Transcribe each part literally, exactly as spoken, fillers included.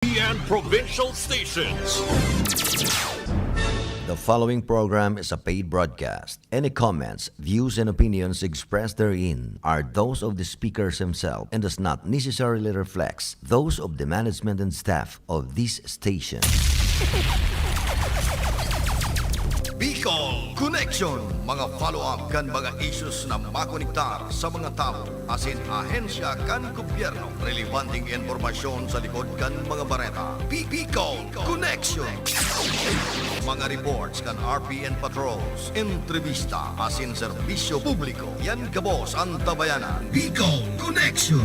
and provincial stations. The following program is a paid broadcast. Any comments, views, and opinions expressed therein are those of the speakers himself and does not necessarily reflect those of the management and staff of this station. Bicol Connection, mga follow-up kan mga issues na makonektar sa mga tawo asin ahensya kan gobyerno. Relebanteng impormasyon sa likod kan mga bareta. Bi-, Bicol Connection. Mga reports kan R P N patrols, entrevista asin serbisyo publiko. Yan gabos an Tabayanan. Bicol Connection.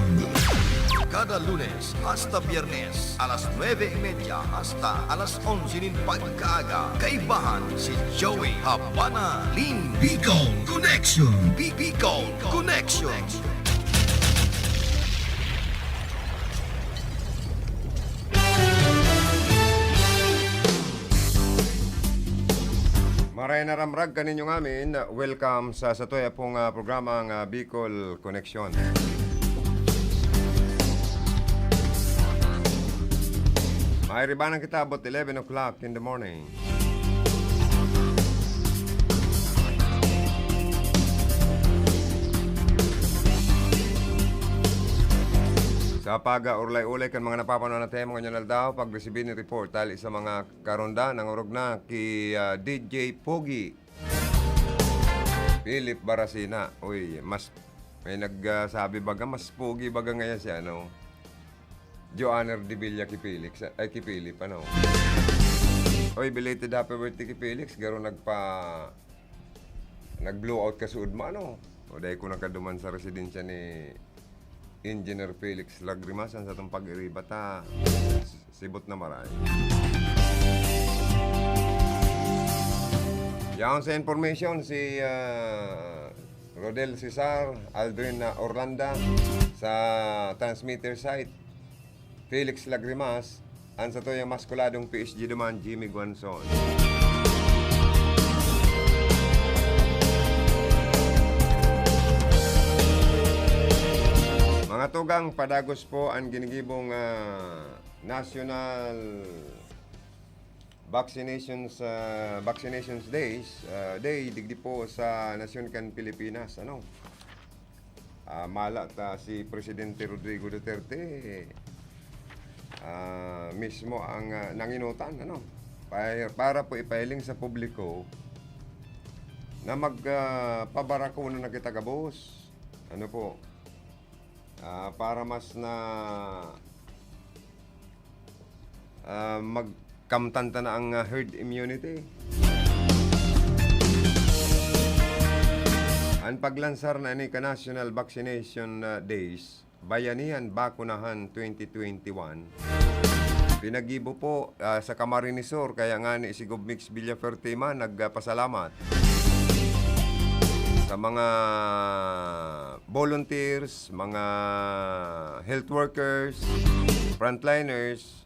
Kada Lunes hasta Biyernes, alas nuebe y media hasta alas onse nin pagkaaga, kaibahan si Joey Habana nin Bicol Connection. Bi-, Bicol Connection. Maray na ramrag kaninyo ngamin. Welcome sa satuya pong, ah, programang, ah, Bicol Connection. Mairibanan kita about eleven o'clock in the morning. Sa pag-, ah, urlay-ulay kan mga napapanaw na tema ngunyan aldaw, pag-resibi ni report hali sa mga karonda, nangorog na ki, ah, D J Pogi Philip Barasina. Uy, mas, may nagsabi baga, mas pogi baga ngayon si ano, Joanner de Villa ki Felix, ay, ki Philip, ano. Uy, belated happy birthday ki Felix, garo nagpa-, nag-blowout kasuod mo, ano. O, dahil ko nakaduman sa residensya ni Engineer Felix Lagrimas, ang satong pag-iriba ta, sibot na maray. Yaon sa information, si, ah, Rodel Cesar, Aldrin na Orlanda, sa transmitter site, Felix Lagrimas, ang satuyang maskuladong P S G duman, Jimmy Guanzon. Mga tugang, padagos po ang ginigibong, ah, National Vaccinations, ah, Vaccinations Days, ah, Day, digdi po sa nasyon kan Pilipinas, ano? Ah, mala ta si Presidente Rodrigo Duterte, ah, mismo ang, ah, nanginutan, ano? Pa-, para po ipahiling sa publiko na mag, ah, pabarakuna na kita gabos. Ano po? Ah, para mas na, ah, magkamtan ta na ang, ah, herd immunity. Ang paglansar na ini ka National Vaccination, ah, Days, Bayanihan Bakunahan twenty twenty-one, pinagibo po, ah, sa Camarines Sur, kaya nga ni si Gov Mix Villafertima nagpasalamat sa mga volunteers, mga health workers, frontliners,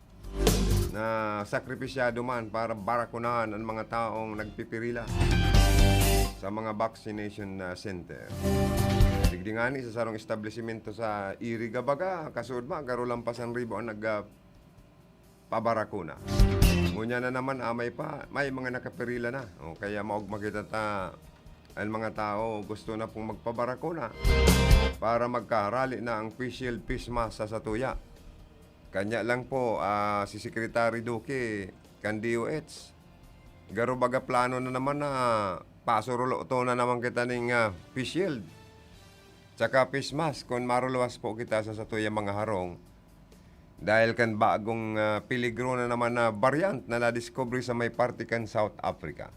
na sakripisyado man para barakunahan ang mga taong nagpipirila sa mga vaccination, ah, center. Digdi ngani sa sarong establisimento sa Iriga, baga, kasuod man, garo lampas an ribo ang nag, ah, pabarakuna. Ngunyan na naman, ah, may pa, may mga nakapirila na. O, kaya maogma kita ta, ang mga tao gusto na pong magpabarakuna para magkarali na ang face shield, face mask sa satuya. Kanya lang po, ah, si Secretary Duque kan D O H, garo baga plano na naman na pasuruloton na naman kita ning, ah, face shield tsaka face mask kun maruluwas po kita sa satuyang mga harong dahil kan bagong, ah, peligro na naman na variant na nadiskubre sa may parte kan South Africa.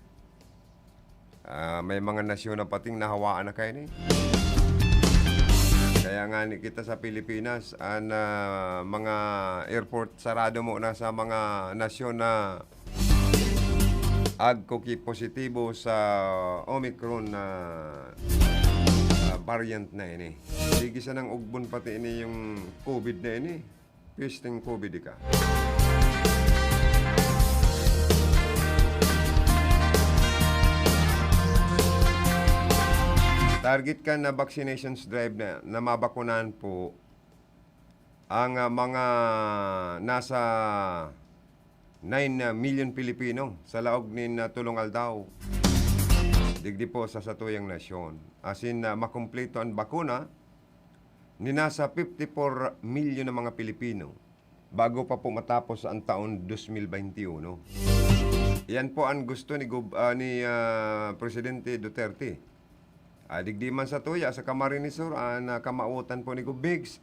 Ah, may mga nasyon na pating nahawaan na kaini. Kaya ngani kita sa Pilipinas, an, ah, mga airport sarado mo na sa mga nasyon na agko ki positibo sa Omicron na, ah, variant na ini. Sige sanang ugbon pati ini yung COVID na ini. Pisting COVID ka. Target kan na vaccinations drive na, na mabakunahan po ang, ah, mga nasa nine million Pilipino sa laog nin, ah, tolong aldaw digdi po sa satuyang nasyon. Asin, ah, makumpleto an bakuna ni nasa fifty-four milyon na mga Pilipino bago pa po matapos ang taon dos mil baynti uno. Iyan po ang gusto ni Gob-, ah, ni, ah, Presidente Duterte. Ah, digdi man sa tuya, sa Camarines Sur, ah, na kamawotan po ni Gob Migs,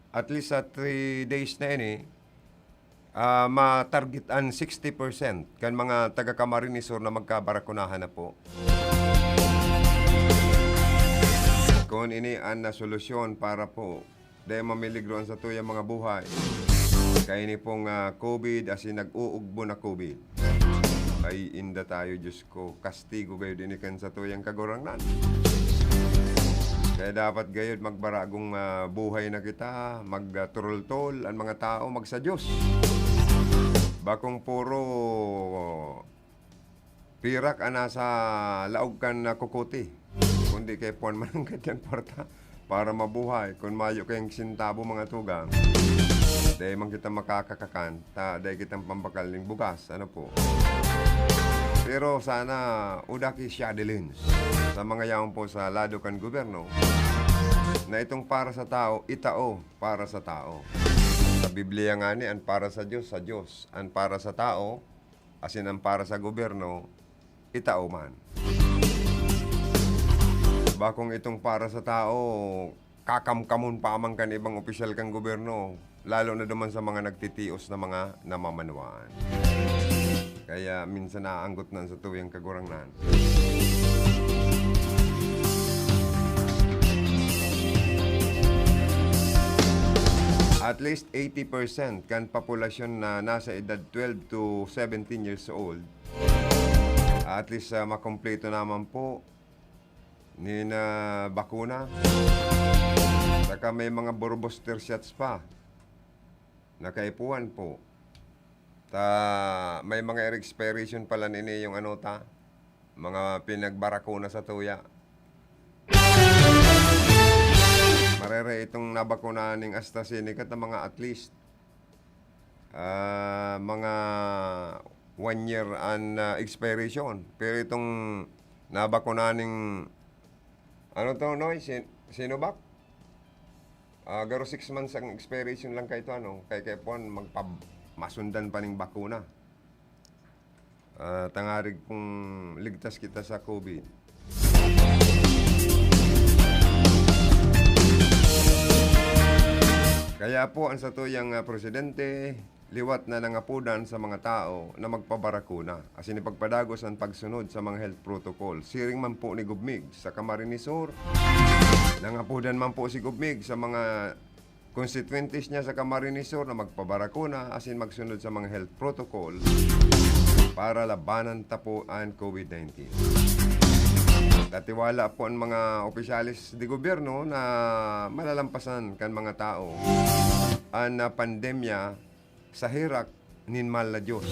at least sa three days na ini, ah, ma-target an sixty percent kan mga taga Camarines Sur na magkabarakunahan na po. Kung ini an, ah, solusyon para po dai mamiligro an satuyang mga buhay. Kaya ini pong, ah, COVID, asin nag-uugbo na COVID. Ay, inda tayo, Diyos ko. Kastigo gayod ini kan satuyang Kagurangnan. Kaya dapat gayod magbaragong, ah, buhay na kita, magturultol an mga tao, magsa-Diyos. Bakong puro pirak an nasa laog kan, ah, kukuti, kundi kay puan man ang kaiyan kwarta para mabuhay. Kun mayo kayong sintabo, mga tugang, dai man kita makakakakan, ta dai kitang pambakal ning bugas, ano po. Pero sana, uda ki siya dilins sa mga yaon po sa lado kan gobyerno, na itong para sa tao, itao para sa tao. Sa Biblia ngani, an para sa Diyos, sa Diyos. An para sa tao, asin an para sa gobyerno, itao man. Bakong itong para sa tao, kakamkamon pa man kan ibang opisyal kan gobyerno, lalo na duman sa mga nagtitios na mga namamanwaan. Kaya minsan naaanggot na sa tuyang Kagurangnan. At least eighty percent kan populasyon na nasa edad twelve to seventeen years old, at least, ah, makumpleto naman po nin, ah, bakuna. Saka may mga booster shots pa na kaipuhan po. Ta may mga expiration pala nini yung ano ta, mga pinagbarakuna sa tuya. Marere itong nabakunahan ning AstraZeneca ta mga at least, ah, mga one year an, ah, expiration. Pero itong nabakunahan ning, ano to, Noy? Sin-, Sinovac? Ah, garo six months ang expiration lang kay ito, ano? Kay, kay puwan, magpab-, masundan pa ning bakuna. Ah, tangarig kung ligtas kita sa COVID. Kaya po, ang satuyang, ah, presidente, liwat na nangapodan sa mga tao na magpabarakuna, asin ipagpadagos an pagsunod sa mga health protocol. Siring man po ni Gov Migs, sa Camarines Sur, nangapodan man po si Gov Migs sa mga constituentes niya sa Camarines Sur na magpabarakuna asin magsunod sa mga health protocol para labanan ta po an COVID nineteen. Natiwala po ang mga opisyales de gobyerno na malalampasan kan mga tao an, ah, pandemya sa herak nin mahal na Dios.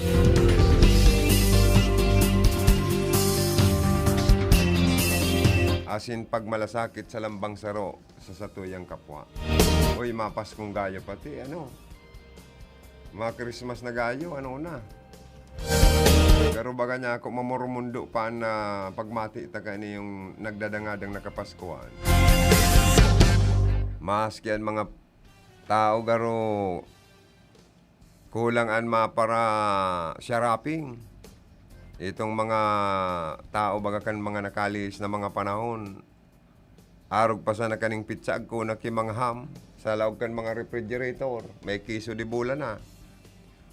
Asin pagmalasakit sa lambang saro sa satuyang kapwa. Uy, mapaskong gayo pati, ano? Ma-Christmas na gayo, ano na? Pero baga niya ako mamurumundo pa na pagmati ta kaini yung nagdadangadang na Kapaskuhan. Maski ang mga tao garo kulang an mapara-shopping. Itong mga tao baga kan mga nakalihis na mga panahon, arog pa sana kaning pitsa agko na ki mga ham sa laog kan mga refrigerator. May keso de bola na.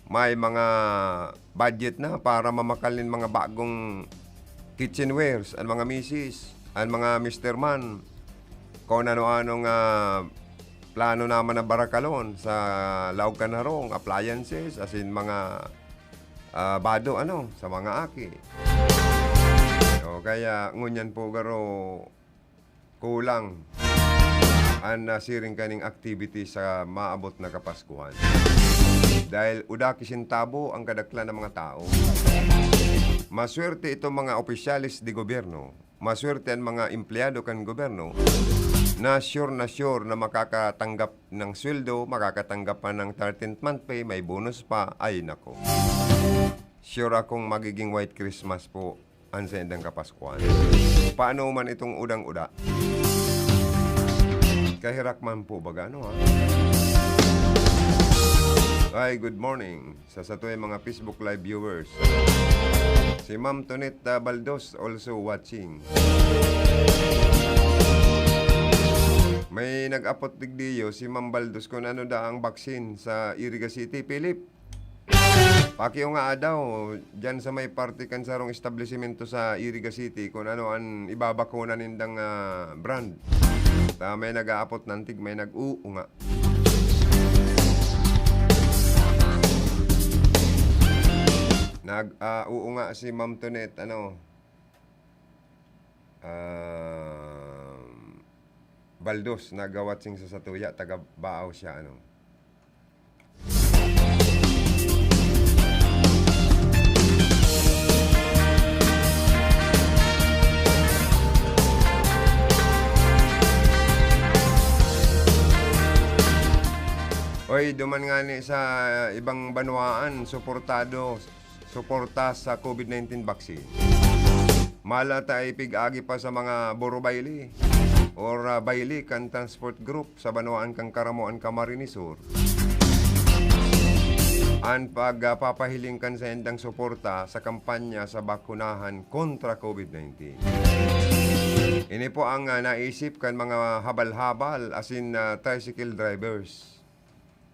May mga budget na para mamakal nin mga bagong kitchenwares, an mga misis, an mga mister man, kung ano-anong, ah, plano naman na barakalon sa laog kan harong, appliances, asin mga, ah, bado, ano, sa mga aki. O kaya, ngunyan po, garo, kulang an nasiring kaning activity sa maabot na Kapaskuhan. Dahil uda ki sentabo ang kadaklan ng mga tao. Maswerte itong mga opisyales de gobyerno, maswerte ang mga empleyado kan gobyerno, na sure na sure na makakatanggap ng sweldo, makakatanggap pa ng thirteenth month pay, may bonus pa, ay nako. Sure akong magiging white Christmas po ang saindang Kapaskuhan. Paano man itong udang-uda? Kahirak man po baga, no, ha? Ay, good morning sa satuyang mga Facebook Live viewers. Si Ma'am Tonet, ah, Baldos also watching. May nag-apot digdiyo si Ma'am Baldos kung ano da ang vaccine sa Iriga City. Philip, pakiyo nga adaw, dyan sa may parte kan sarong establisimento sa Iriga City, kung ano an ibabakuna nindang, ah, brand. Ta may nag-aapot nantig, may nag-uunga. Nag, ah, uunga si Ma'am Tonet, ano, ah, Baldos, nagawat sing sa satuya, taga Baaw siya, ano. Oy, duman ngani sa ibang banwaan, suportado, suporta sa COVID nineteen vaccine. Mala ta ipig-agi pa sa mga buro baili or, ah, baili kan transport group sa banwaan kan Caramoan, Camarines Sur. An pagpapahiling kan saindang suporta sa kampanya sa bakunahan kontra COVID nineteen. Ini po ang, ah, naisip kan mga habal-habal asin, ah, tricycle drivers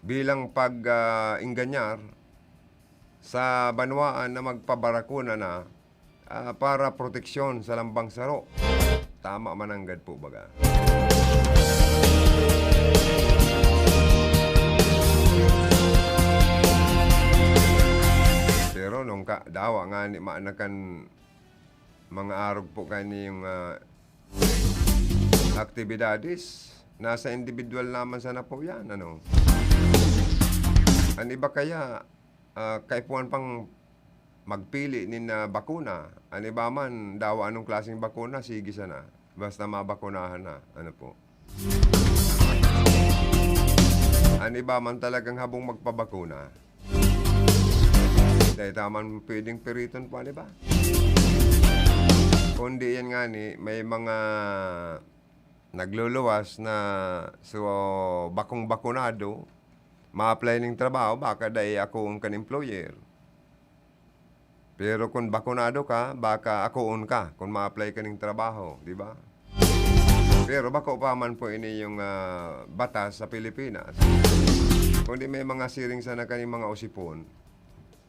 bilang pag, ah, ingganyar sa banwaan na magpabakuna na, ah, para proteksyon sa lambang saro. Tama man nanggad po baga. Pero nung ka, dawa ngani maana kan mga arog po kaini yung, ah, aktibidades, nasa individual naman sana po yan, ano. An iba kaya, ah, kaipuhan pang magpili nin, ah, bakuna. An iba man, dawa anong klaseng bakuna, sige sana. Basta mabakunahan na, ano po. An iba man talagang habong magpabakuna. Dai ta man pwedeng piriton po an iba. Kundi yan ngani, may mga nagluluwas na so, bakong bakunado, ma-apply ning trabaho, baka dai akoon kan employer. Pero kun bakunado ka, baka akoon ka kun ma-apply ka ning trabaho, di ba? Pero bako pa man po ini yung, ah, batas sa Pilipinas. Kundi may mga siring sana kaning mga usipon,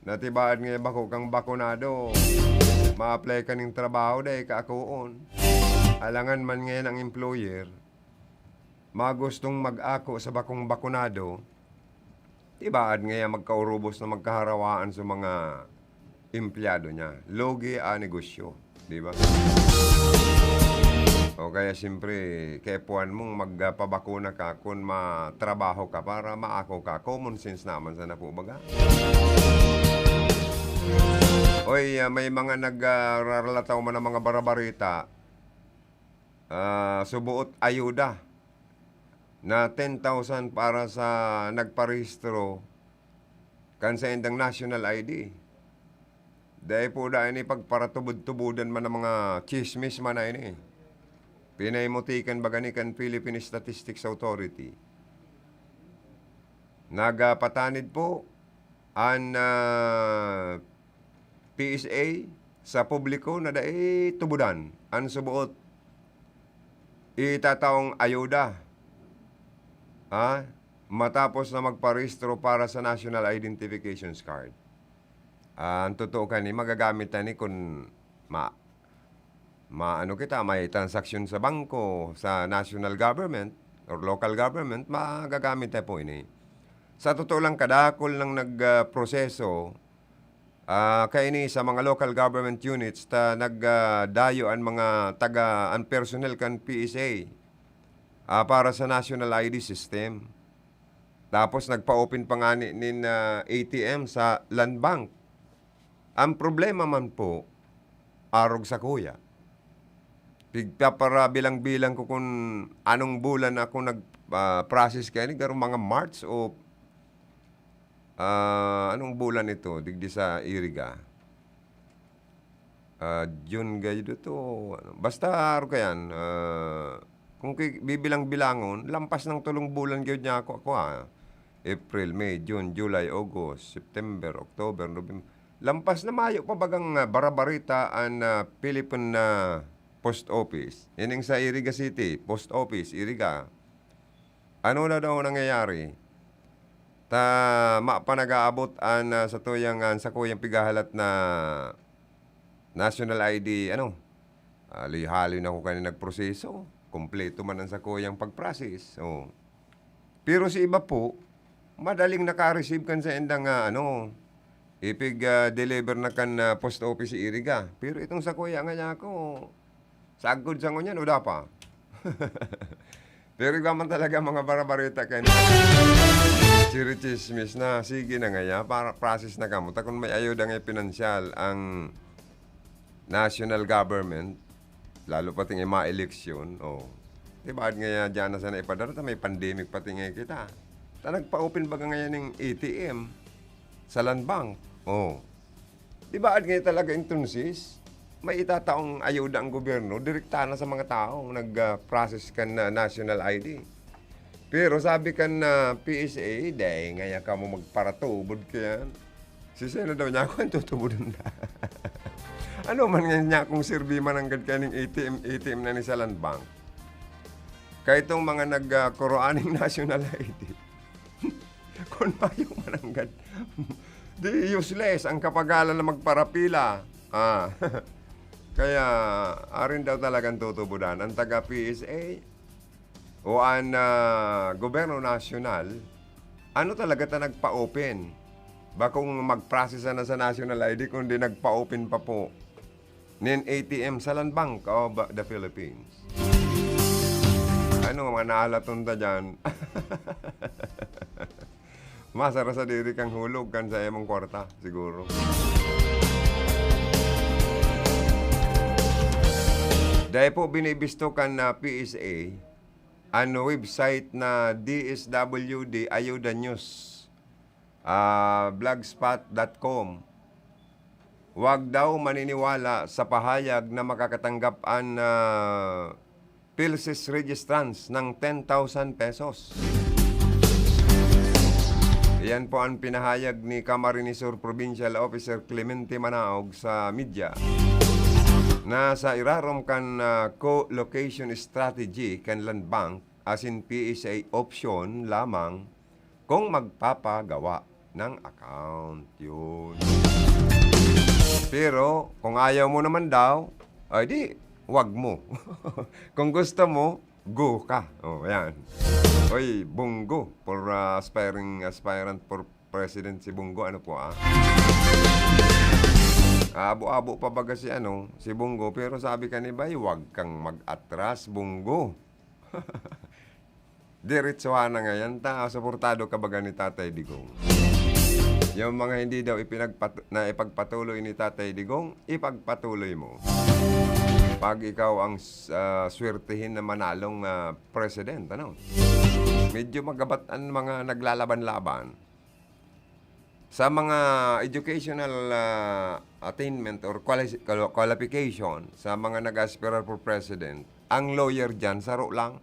na tibaad nga bako kang bakunado, ma-apply ka ning trabaho, dai ka akoon. Alangan man ngayan ang employer, magustong mag-ako sa bakong bakunado, tibaad ngaya magkaurubos na magkaharawaan sa mga empleyado niya. Lugi ang negosyo, di ba? O kaya, siyempre, kaipuhan mong magpabakuna ka kun matrabaho ka para maako ka. Common sense naman sana po, baga. Oy, ah, may mga nagraralataw man ng mga barabarita, ah, suboot ayuda na ten thousand para sa nagparehistro kan saindang national I D. Dai po da ini pagparatubod-tubodan man ng mga tsismis man na ini. Pinaimutikan baga ni kan Philippine Statistics Authority. Nagapatanid po an, ah, P S A sa publiko na dai tubodan an suboot itataong ayuda, ha, matapos na magparehistro para sa National Identifications Card. Ah, ang totoo kani, magagamit na ni kun ma-, maano kita, may transaksyon sa bangko, sa national government or local government, magagamit na po ini. Sa totoo lang, kadakul nang nag, ah, proseso, ah, kaini sa mga local government units ta nag, ah, dayo an mga taga, an personnel kan P S A, ah, para sa national I D system. Tapos nagpa-open pa ngani nin, ah, A T M sa Land Bank. Ang problema man po, arog sakuya, Pigpaparabilang-bilang ko kun anong bulan ako nag, ah, process kaini, garo mga March o, ah, anong bulan ito, digdi sa Iriga? Ah, June gayud ito, ano, basta aro kayan, ah, kung ki-, bibilang-bilangon, lampas ng tolong bulan gayud niya ako, ako, ah. April, May, June, July, August, September, October, November. Lampas na, mayo pa bagang, ah, barabarita an, ah, Philippine, ah, Post Office. Ining sa Iriga City, Post Office, Iriga. Ano na daw nangyayari? Ta, ma pa nag-aabot an, ah, satuyang, an sakuyang pighahalat na national I D, ano, haloy-haloy na ko kaini nagproseso. Kompleto man an sakuyang pag-process. Oh. Pero si iba po, madaling naka-receive kan saindang, ah, ano, ipig, ah, deliver na kan, ah, post office si Iriga. Pero itong sakuya nga niya ako, sagkod sa ngunyan, uda pa. Pero igwa man talaga mga barabarita kaini. Chirichismis na, sige na ngaya, para process na kamo. Ta kun may ayuda nga pinansyal ang national government, lalo pati nga mga eleksyon, oh. Di ba, ngaya diyan na sana ipadara ta, may pandemic pati nga kita. Ta nagpa-open baga ngayon ng A T M sa Land Bank. Oh. Di ba, at ngayon talaga entonces, may itataong ayuda ang gobyerno, direkta na sa mga taong nag, ah, process kan, ah, national I D. Pero sabi kan, ah, P S A, "Dai ngaya kamo magparatubod kayan." Si Sena daw niya, "Ako ang tutubodon na." Ano man nga niya kung sirbi mananggad kaning A T M, A T M na ni sa Land Bank? Kaya itong mga nag, ah, kuroaning national I D, kung mayo mananggad, di useless ang kapagalan na magparapila. Ah. Kaya, arin daw talagang tutubudan. Ang taga P S A o ang, ah, gobyerno nasyonal, ano talaga ta nagpa-open? Bakong mag-process na sa national I D, kundi nagpa-open pa po nin A T M sa Land Bank of the Philippines. Ano, mga nahalaton ta dyan? Masara sa diri kang hulog kan sa imong kwarta, siguro. Dahil po binibisto kan na P S A, ang website na D S W D Ayuda News, ah, blogspot dot com. Wag daw maniniwala sa pahayag na makakatanggap an, ah, PhilSys registrants ng ten thousand pesos. Iyan po ang pinahayag ni Camarines Sur Provincial Officer Clemente Manaog sa media na sa irarom kan, ah, co-location strategy kan Land Bank asin P S A option lamang kung magpapagawa ng account. Yun. Pero kung ayaw mo naman daw, ay di, wag mo. Kung gusto mo, go ka. Oh, yan. Oy, Bonggo, for, ah, aspiring, aspirant for president si Bonggo, ano po, ah? Abo-abo pa baga si, ano, si Bonggo, pero sabi ka ni Bay, "Wag kang mag-atras, Bonggo." Diretsuhan na ngayon ta, suportado ka baga ni Tatay Digong. Yung mga hindi daw ipinagpat-, na ipagpatuloy ni Tatay Digong, ipagpatuloy mo. Pag ikaw ang s-, ah, swertihin na manalong, ah, president, ano? Medyo magabat ang mga naglalaban-laban. Sa mga educational, ah, attainment or quali-, quali-, qualification sa mga nag-aspirar for president, ang lawyer diyan, saro lang.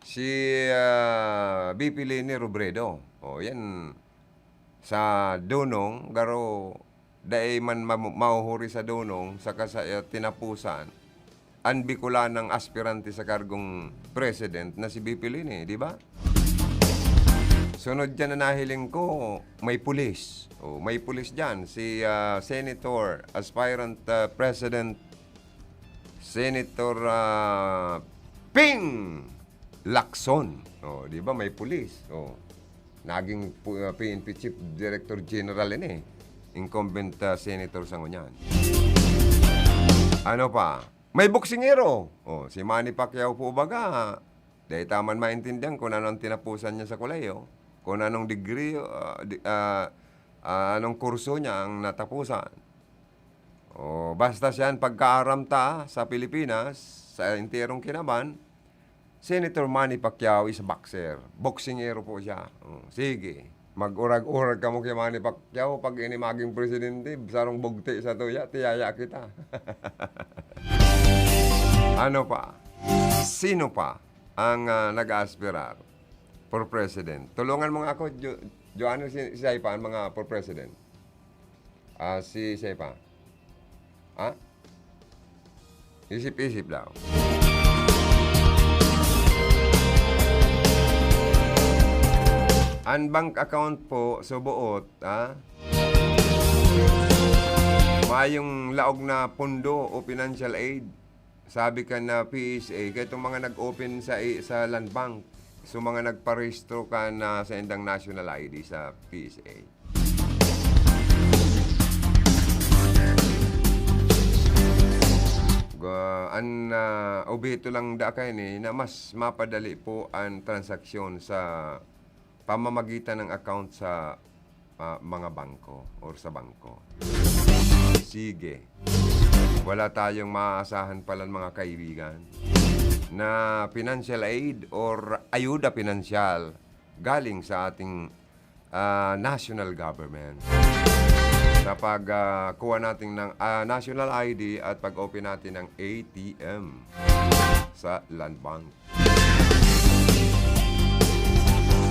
Si, ah, V P Leni Robredo. O, yan. Sa dunong, garo, dai man mamu-, mahuhuri sa dunong, saka sa, ah, tinapusan, an Bicolanang aspirante sa kargong president na si V P Leni, di ba? Sunod dyan na nahiling ko, may pulis. O, may pulis dyan, si, ah, Senator, aspirant, ah, President, Senator, ah, Ping Lacson. O, di ba, may pulis. O, naging pu-, ah, P N P Chief Director General ini. Incumbent, ah, senator sa ngunyan. Ano pa? May boksingero. O, si Manny Pacquiao po baga, dai ta man maintindihan kung ano ang tinapusan niya sa kolehiyo, kung anong degree, ah, di-, ah, ah, anong kurso niya ang natapusan. O, basta siyan, pagkaaram ta sa Pilipinas, sa enterong kinaban, Senator Manny Pacquiao is a boxer. Boksingero po siya. O, sige. Mag-urag-urag kamo kay Manny Pacquiao, pag ini maging presidente, sarong bugti sa tuya, tiyaya kita. Ano pa? Sino pa ang, ah, nag-aaspirar for president? Tulungan mo nga ako, Jo-, Joanne, si, si Saipan, mga for president. Ah, si Saipan. Ha? Isip-isip daw. An bank account po, suboot, ha? Mayong laog na pondo o financial aid. Sabi kan, ah, P S A, kaya itong mga nag-open sa, sa Land Bank, so mga nagparehistro kan, ah, saindang national I D sa P S A. Ga-, an, ah, obheto lang da kaini na mas mapadali po an transaksyon sa pamamagitan ng account sa, ah, mga bangko or sa bangko. Sige. Wala tayong maaasahan palan, mga kaibigan, na financial aid or ayuda pinansyal galing sa ating, ah, national government. Sa pag, ah, kuha natin ng, ah, national I D at pag-open natin ng A T M sa Land Bank.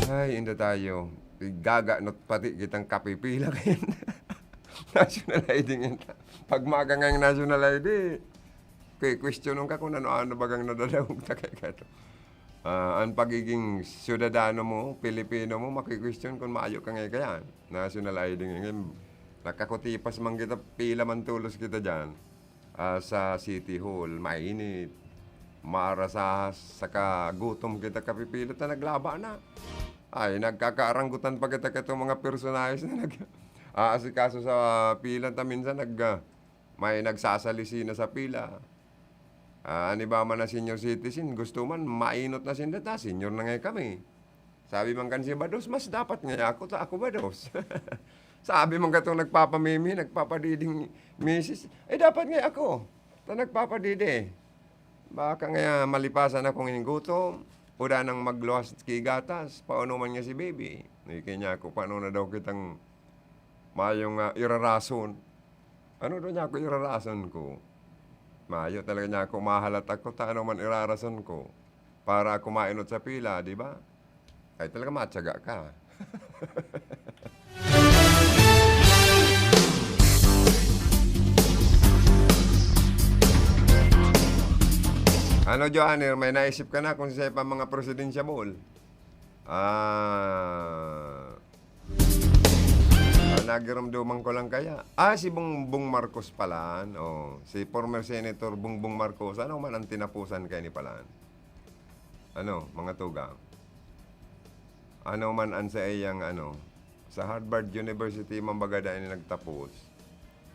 Ay, inda tayo. Gaga, no, pati kitang kapipila kayan. National I D ngayon. Pag maga ngayang national I D, kwe-, questionon ka kung ano-ano bagang nadadangog ta kay kato. Ah, ang pagiging syudadano mo, Pilipino mo, maki-question kung maayo ka ngay kayan. National I D ngayon. Nakakutipas man kita, pila man tulos kita dyan. Ah, sa City Hall, mainit, maarasahas, saka gutom kita, kapipila ta naglaba na. Ay, nagkakaaranggutan pa kita katong mga personahes na nag-aasikaso sa pila ta. Minsan nag-, ah, may nagsasalisina sa pila. Ah, an iba man na senior citizen, gusto man, mainot na sinda ta, senior na ngay kami. Sabi man kan si bados, "Mas dapat nga ako, ta ako bados." Sabi man katong nagpapamimi, nagpapadiding misis, "Eh, dapat nga ako, ta nagpapadidi. Baka nga malipasan akong gutom, o danang magluwas ki gatas, paano man nga si baby?" Eh, kanya ako, paano na daw kitang mayong, ah, irarason? Ano daw niya ako irarason ko? Mayo talaga niya ako mahalat ako, ta ano man irarason ko para ako mainot sa pila, di ba? Ay, talaga matyaga ka. Ano, Joanne, may naisip ka na kung sino pa mga presidentiable? Ah, ah, nagirumduman ko lang kaya. Ah, si Bongbong Marcos palan. Oh, si former Senator Bongbong Marcos. Ano man ang tinapusan kay ni palan? Ano, mga tugang? Ano man ang sa iyang ano, sa Harvard University man baga dai na nagtapos.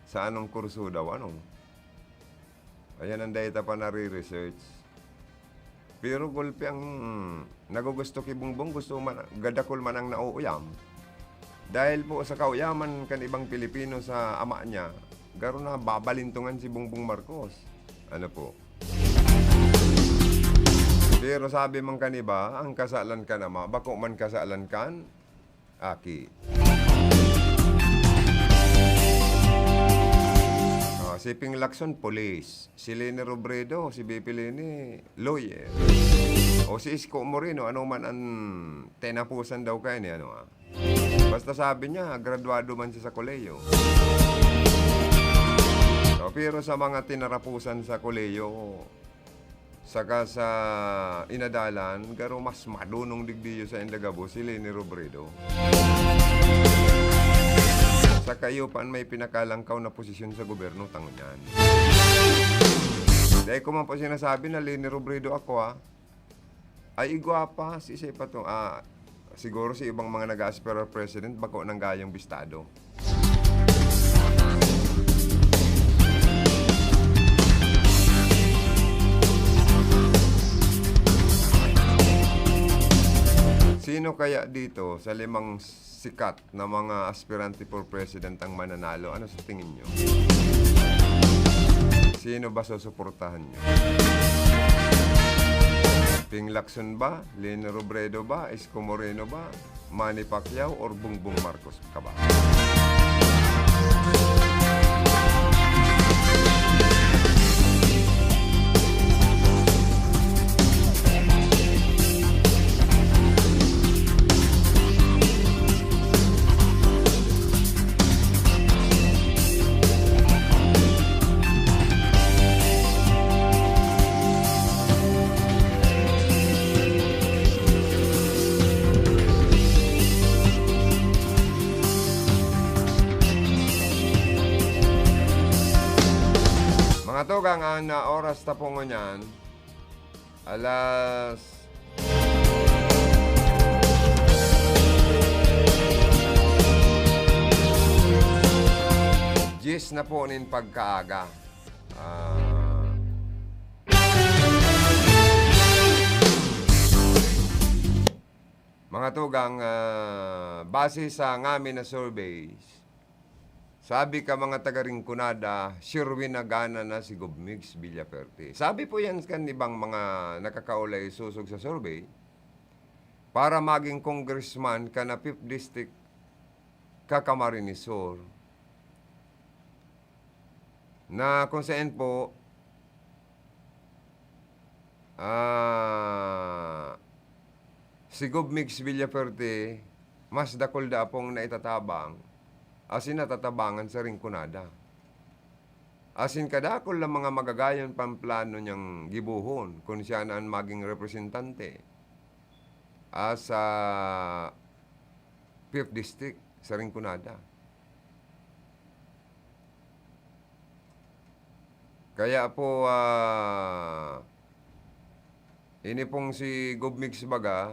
Sa anong kurso daw, ano? Ayan ang data pa nare-research. Pero gulpi ang, hmm, nagugusto ki Bongbong, gusto man, gadakol man ang nauuyam. Dahil po sa kauyaman kan ibang Pilipino sa ama niya, garo na babalintungan si Bongbong Marcos. Ano po? Pero sabi man kan iba, ang kasalan kan ama, bako man kasalan kan aki. Ah, si Ping Lacson, police. Si Leni Robredo, si B P Leni, lawyer. O si Isko Moreno, ano man ang tinapusan daw kaya ni ano, ah. Basta sabi niya, graduado man siya sa kolehiyo. So, pero sa mga tinarapusan sa kolehiyo, saka sa inadalan, garo mas madunong digdi iyo sa inda gabos, si Leni Robredo. Saka iyo pa an may pinakalangkaw na posisyon sa gobyerno, tango niyan. Dai ko man po sinasabi na Leni Robredo ako, ah. Ay, igwa pa, si isa pa to, ah, siguro si ibang mga nag-aaspira president, bako nang gayong bistado. Sino kaya dito sa limang sikat na mga aspirante for president ang mananalo? Ano sa tingin nyo? Sino ba susuportahan niyo? Ping Lacson ba? Leni Robredo ba? Isko Moreno ba? Manny Pacquiao or Bongbong Marcos ka ba? Mga tugang, ang, ah, oras ta po ngunyan, alas diyes na po nin pagkaaga. Ah, mga tugang, ah, base sa ngamin na surveys, sabi ka mga taga Rinconada, sirwi na gana na si Gov Migs Villafuerte. Sabi po yan kan ibang mga nakakaulay sosog sa survey, para maging congressman ka na Fifth District ka Camarines Sur, na kung saan po, ah, si Gov Migs Villafuerte, mas dakul da pong naitatabang, asin natatabangan sa Rinconada. Asin kadakul na mga magagayon pang plano niyang gibohon kun siya na an maging representante, ah, sa Fifth District sa Rinconada. Kaya po, ah, ini pong si Gov Migs baga,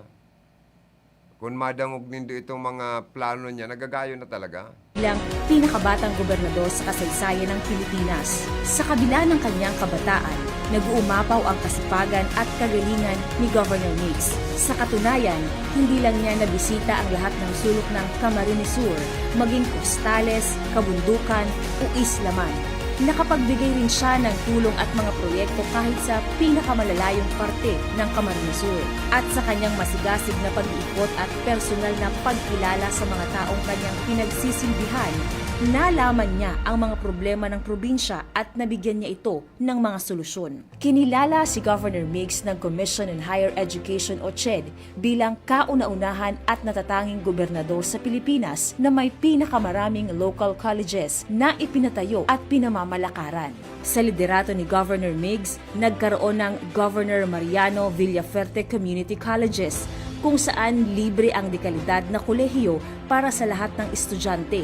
kun madangog nindo itong mga plano niya, nagagayo na talaga. Bilang pinakabatang gobernador sa kasaysayan ng Pilipinas, sa kabila ng kanyang kabataan, nag-uumapaw ang kasipagan at kagalingan ni Governor Migs. Sa katunayan, hindi lang niya nabisita ang lahat ng sulok ng Camarines Sur, maging kostales, kabundukan, o isla man. Nakapagbigay rin siya ng tulong at mga proyekto kahit sa pinakamalayong parte ng Camarines Sur. At sa kanyang masigasig na pag-iikot at personal na pagkilala sa mga taong kanyang pinagsisilbihan, nalaman niya ang mga problema ng probinsya at nabigyan niya ito ng mga solusyon. Kinilala si Governor Migs ng Commission on Higher Education o CHED bilang kauna-unahan at natatanging gobernador sa Pilipinas na may pinakamaraming local colleges na ipinatayo at pinamamalakaran. Sa liderato ni Governor Migs, nagkaroon ng Governor Mariano Villafuerte Community Colleges, kung saan libre ang dekalidad na kolehiyo para sa lahat ng estudyante.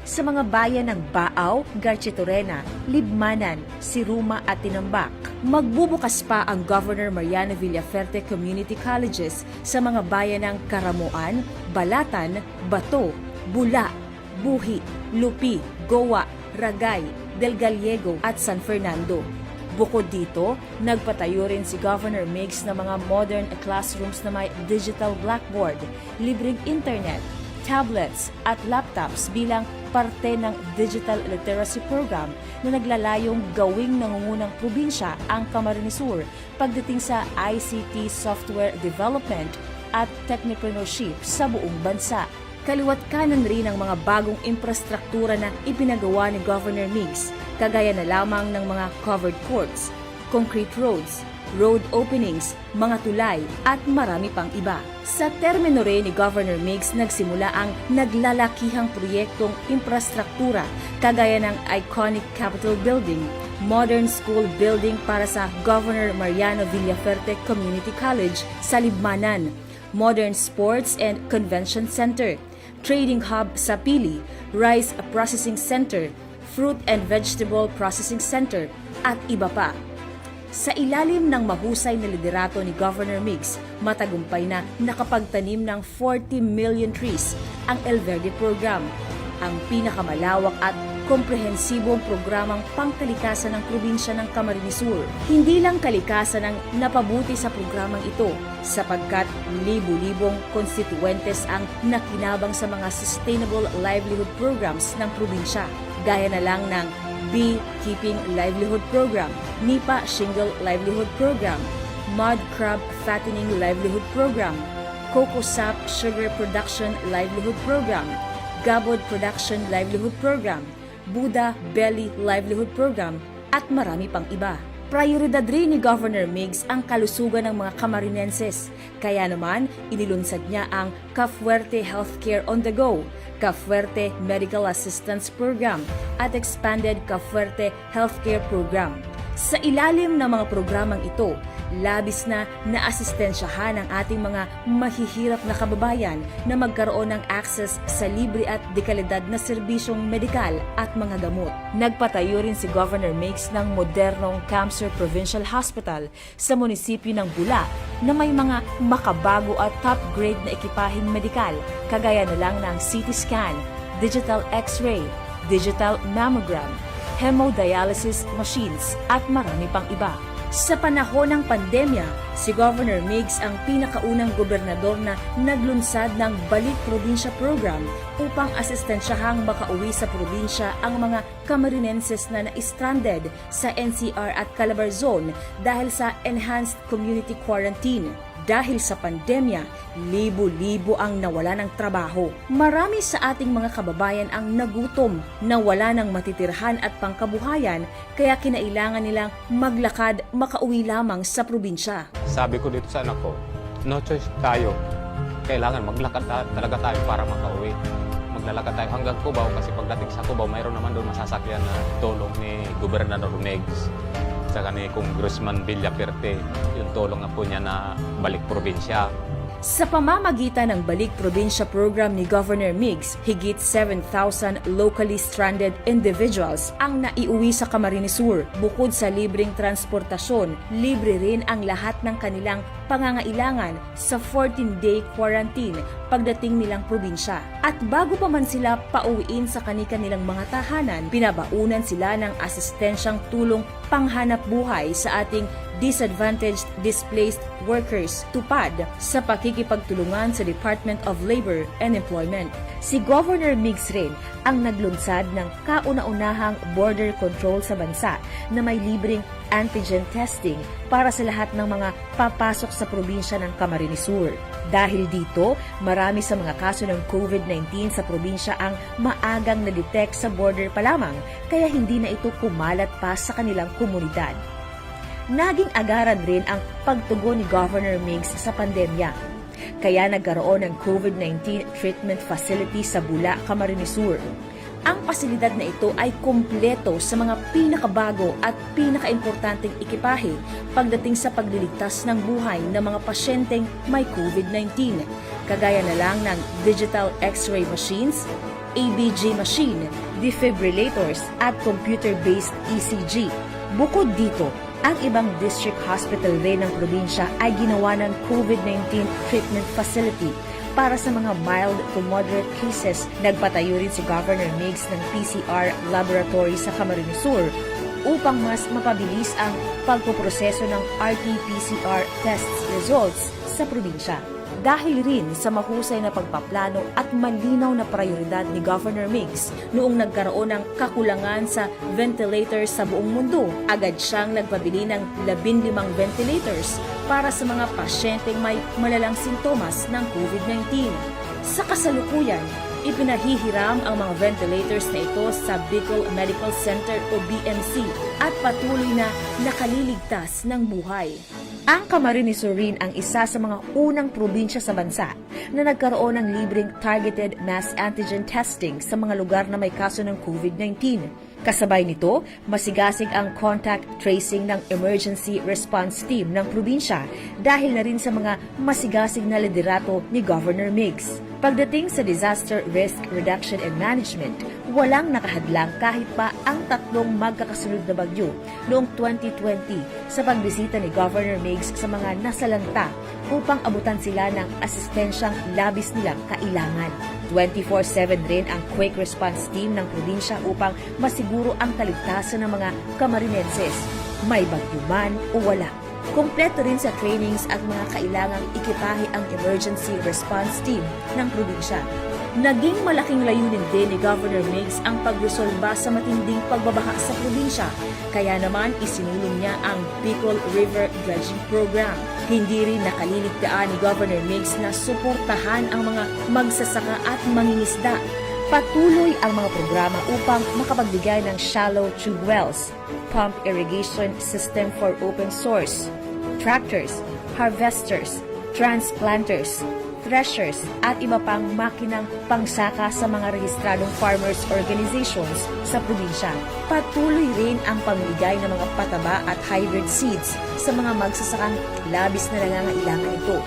Sa mga bayan ng Baao, Garchitorena, Libmanan, Siruma at Tinambac, magbubukas pa ang Governor Mariano Villafuerte Community Colleges sa mga bayan ng Caramoan, Balatan, Bato, Bula, Buhi, Lupi, Goa, Ragay, Del Gallego at San Fernando. Bukod dito, nagpatayo rin si Governor Migs ng mga modern classrooms na may digital blackboard, libreng internet, tablets at laptops bilang parte ng digital literacy program na naglalayong gawing nangungunang probinsya ang Camarines Sur pagdating sa I C T software development at technopreneurship sa buong bansa. Kaliwat kanan rin ang mga bagong infrastruktura na ipinagawa ni Governor Migs, kagaya na lamang ng mga covered courts, concrete roads, road openings, mga tulay, at marami pang iba. Sa termino rin ni Governor Migs nagsimula ang naglalakihang proyektong infrastruktura, kagaya ng iconic Capitol Building, modern school building para sa Governor Mariano Villafuerte Community College sa Libmanan, modern sports and convention center, trading hub sa Pili, rice processing center, fruit and vegetable processing center, at iba pa. Sa ilalim ng mahusay na liderato ni Governor Migs, matagumpay na nakapagtanim ng forty million trees ang El Verde Program, ang pinakamalawak at komprehensibong programang pangkalikasan ng probinsya ng Camarines Sur. Hindi lang kalikasan ang napabuti sa programang ito, sapagkat libo-libong konstituyentes ang nakinabang sa mga sustainable livelihood programs ng probinsya, gaya na lang ng Beekeeping Livelihood Program, Nipa Shingle Livelihood Program, Mud Crab Fattening Livelihood Program, Coco Sap Sugar Production Livelihood Program, Gabod Production Livelihood Program, Buddha Belly Livelihood Program, at marami pang iba. Prayoridad rin ni Governor Migs ang kalusugan ng mga Camarinenses. Kaya naman, inilunsad niya ang Cafuerte Healthcare on the Go, Cafuerte Medical Assistance Program, at Expanded Cafuerte Healthcare Program. Sa ilalim ng mga programang ito, labis na naasistensyahan ang ating mga mahihirap na kababayan na magkaroon ng access sa libre at dekalidad na serbisyong medikal at mga gamot. Nagpatayo rin si Governor Migs ng modernong Camsur Provincial Hospital sa munisipyo ng Bula na may mga makabago at top grade na ekipaheng medikal, kagaya na lang ng C T scan, digital X-ray, digital mammogram, hemodialysis machines, at marami pang iba. Sa panahon ng pandemya, si Governor Migs ang pinakaunang gobernador na naglunsad ng Balik Probinsya Program upang asistensyahang makauwi sa probinsya ang mga Camarinenses na na-stranded sa N C R at Calabarzon dahil sa Enhanced Community Quarantine. Dahil sa pandemya, libo-libo ang nawala ng trabaho. Marami sa ating mga kababayan ang nagutom, nawala ng matitirhan at pangkabuhayan, kaya kinailangan nilang maglakad makauwi lamang sa probinsya. Sabi ko dito sa anak ko, no choice tayo. Kailangan maglakad ta- talaga tayo para makauwi. Maglalakad tayo hanggang Cubao kasi pagdating sa Cubao, mayroon naman doon masasakyan na tulong ni Gobernador Migs saka ni Congressman Villaperte, yung tulong na po niya na balik probinsya. Sa pamamagitan ng Balik Probinsya Program ni Governor Migs, higit seven thousand locally stranded individuals ang naiuwi sa Camarines Sur. Bukod sa libreng transportasyon, libre rin ang lahat ng kanilang pangangailangan sa fourteen-day quarantine pagdating nilang probinsya. At bago pa man sila pauwiin sa kani-kanilang mga tahanan, pinabaunan sila ng asistensyang tulong panghanap buhay sa ating Disadvantaged Displaced Workers, tupad, sa pakikipagtulungan sa Department of Labor and Employment. Si Governor Migs rin ang naglunsad ng kauna-unahang border control sa bansa na may libreng antigen testing para sa lahat ng mga papasok sa probinsya ng Camarines Sur. Dahil dito, marami sa mga kaso ng COVID nineteen sa probinsya ang maagang na-detect sa border pa lamang, kaya hindi na ito kumalat pa sa kanilang komunidad. Naging agaran rin ang pagtugon ni Governor Migs sa pandemya. Kaya nagkaroon ng COVID nineteen treatment facility sa Bula, Camarines Sur. Ang pasilidad na ito ay kompleto sa mga pinakabago at pinakaimportanteng ekipahe pagdating sa pagliligtas ng buhay ng mga pasyenteng may COVID nineteen, kagaya na lang ng digital X-ray machines, A B G machine, defibrillators at computer-based E C G. Bukod dito, ang ibang district hospital rin ng probinsya ay ginawa ng COVID nineteen treatment facility para sa mga mild to moderate cases. Nagpatayo rin si Governor Migs ng P C R laboratory sa Camarines Sur upang mas mapabilis ang pagpoproseso ng R T P C R tests results sa probinsya. Dahil rin sa mahusay na pagpaplano at malinaw na prayoridad ni Governor Migs noong nagkaroon ng kakulangan sa ventilators sa buong mundo, agad siyang nagpabili ng labinlimang ventilators para sa mga pasyenteng may malalang sintomas ng COVID nineteen. Sa kasalukuyan, ipinahihiram ang mga ventilators na ito sa Bicol Medical Center o B M C at patuloy na nakaliligtas ng buhay. Ang Camarines Sur rin ang isa sa mga unang probinsya sa bansa na nagkaroon ng libreng targeted mass antigen testing sa mga lugar na may kaso ng COVID nineteen. Kasabay nito, masigasig ang contact tracing ng Emergency Response Team ng probinsya dahil na rin sa mga masigasig na liderato ni Governor Migs. Pagdating sa disaster risk reduction and management, walang nakahadlang kahit pa ang tatlong magkakasunod na bagyo noong twenty twenty sa pagbisita ni Governor Migs sa mga nasalanta upang abutan sila ng asistensyang labis nilang kailangan. Twenty-four seven rin ang Quick Response Team ng probinsya upang masiguro ang kaligtasan ng mga Camarinenses, may bagyo man o wala. Kompleto rin sa trainings at mga kailangang ekipahe ang Emergency Response Team ng probinsya. Naging malaking layunin din ni Governor Migs ang pagresolba sa matinding pagbabaha sa probinsya, kaya naman isinulong niya ang Bicol River Dredging Program. Hindi rin nakaliligtaan ni Governor Migs na suportahan ang mga magsasaka at mangingisda. Patuloy ang mga programa upang makapagbigay ng shallow tube wells, pump irrigation system for open source, tractors, harvesters, transplanters, threshers, at iba pang makinang pangsaka sa mga rehistradong farmers organizations sa probinsya. Patuloy rin ang pamimigay ng mga pataba at hybrid seeds sa mga magsasakang labis na nangangailangan nito.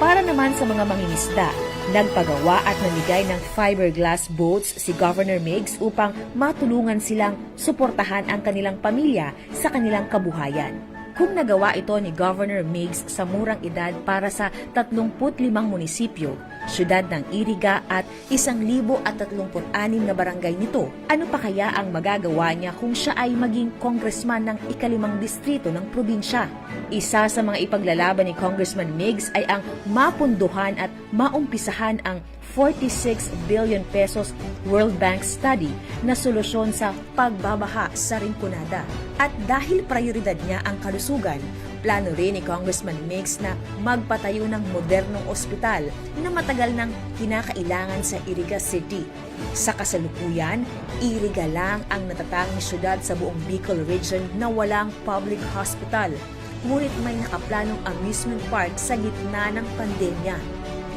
Para naman sa mga mangingisda, nagpagawa at namigay ng fiberglass boats si Governor Migs upang matulungan silang suportahan ang kanilang pamilya sa kanilang kabuhayan. Kung nagawa ito ni Governor Migs sa murang edad para sa tatlongput limang munisipyo, siyudad ng Iriga at isang libo at tatlongput anim na barangay nito, ano pa kaya ang magagawa niya kung siya ay maging congressman ng ikalimang distrito ng probinsya? Isa sa mga ipaglalaban ni Congressman Migs ay ang mapunduhan at maumpisahan ang forty-six billion pesos World Bank study na solusyon sa pagbabaha sa Rinconada. At dahil prioridad niya ang kalusugan, plano rin ni Congressman Migs na magpatayo ng modernong ospital na matagal nang kinakailangan sa Iriga City. Sa kasalukuyan, Iriga lang ang natatanging syudad sa buong Bicol Region na walang public hospital. Ngunit may nakaplanong amusement park sa gitna ng pandemya.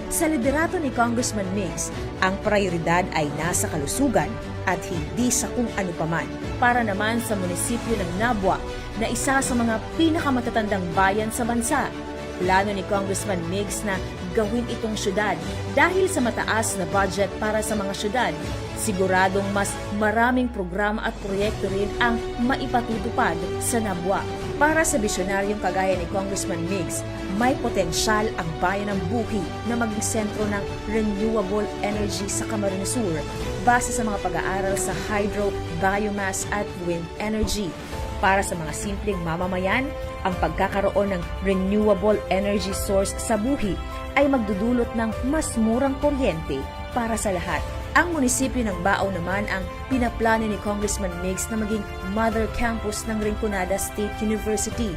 Sa liderato ni Congressman Migs, ang prioridad ay nasa kalusugan at hindi sa kung ano pa man. Para naman sa munisipyo ng Nabua, na isa sa mga pinakamatatandang bayan sa bansa, plano ni Congressman Migs na gawin itong syudad dahil sa mataas na budget para sa mga syudad. Siguradong mas maraming programa at proyekto rin ang maipatutupad sa Nabua. Para sa bisyonaryong kagaya ni Congressman Migs, may potensyal ang bayan ng Buhi na maging sentro ng renewable energy sa Camarines Sur, base sa mga pag-aaral sa hydro, biomass at wind energy. Para sa mga simpleng mamamayan, ang pagkakaroon ng renewable energy source sa Buhi ay magdudulot ng mas murang kuryente para sa lahat. Ang munisipyo ng Bao naman ang pinaplano ni Congressman Migs na maging mother campus ng Rinconada State University.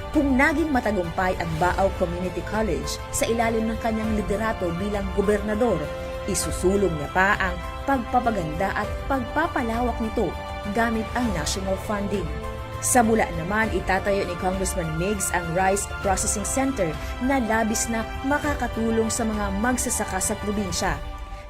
Kung naging matagumpay ang Bao Community College sa ilalim ng kanyang liderato bilang gobernador, isusulong niya pa ang pagpapaganda at pagpapalawak nito gamit ang national funding. Sa Bula naman, itatayo ni Congressman Migs ang Rice Processing Center na labis na makakatulong sa mga magsasaka sa probinsya.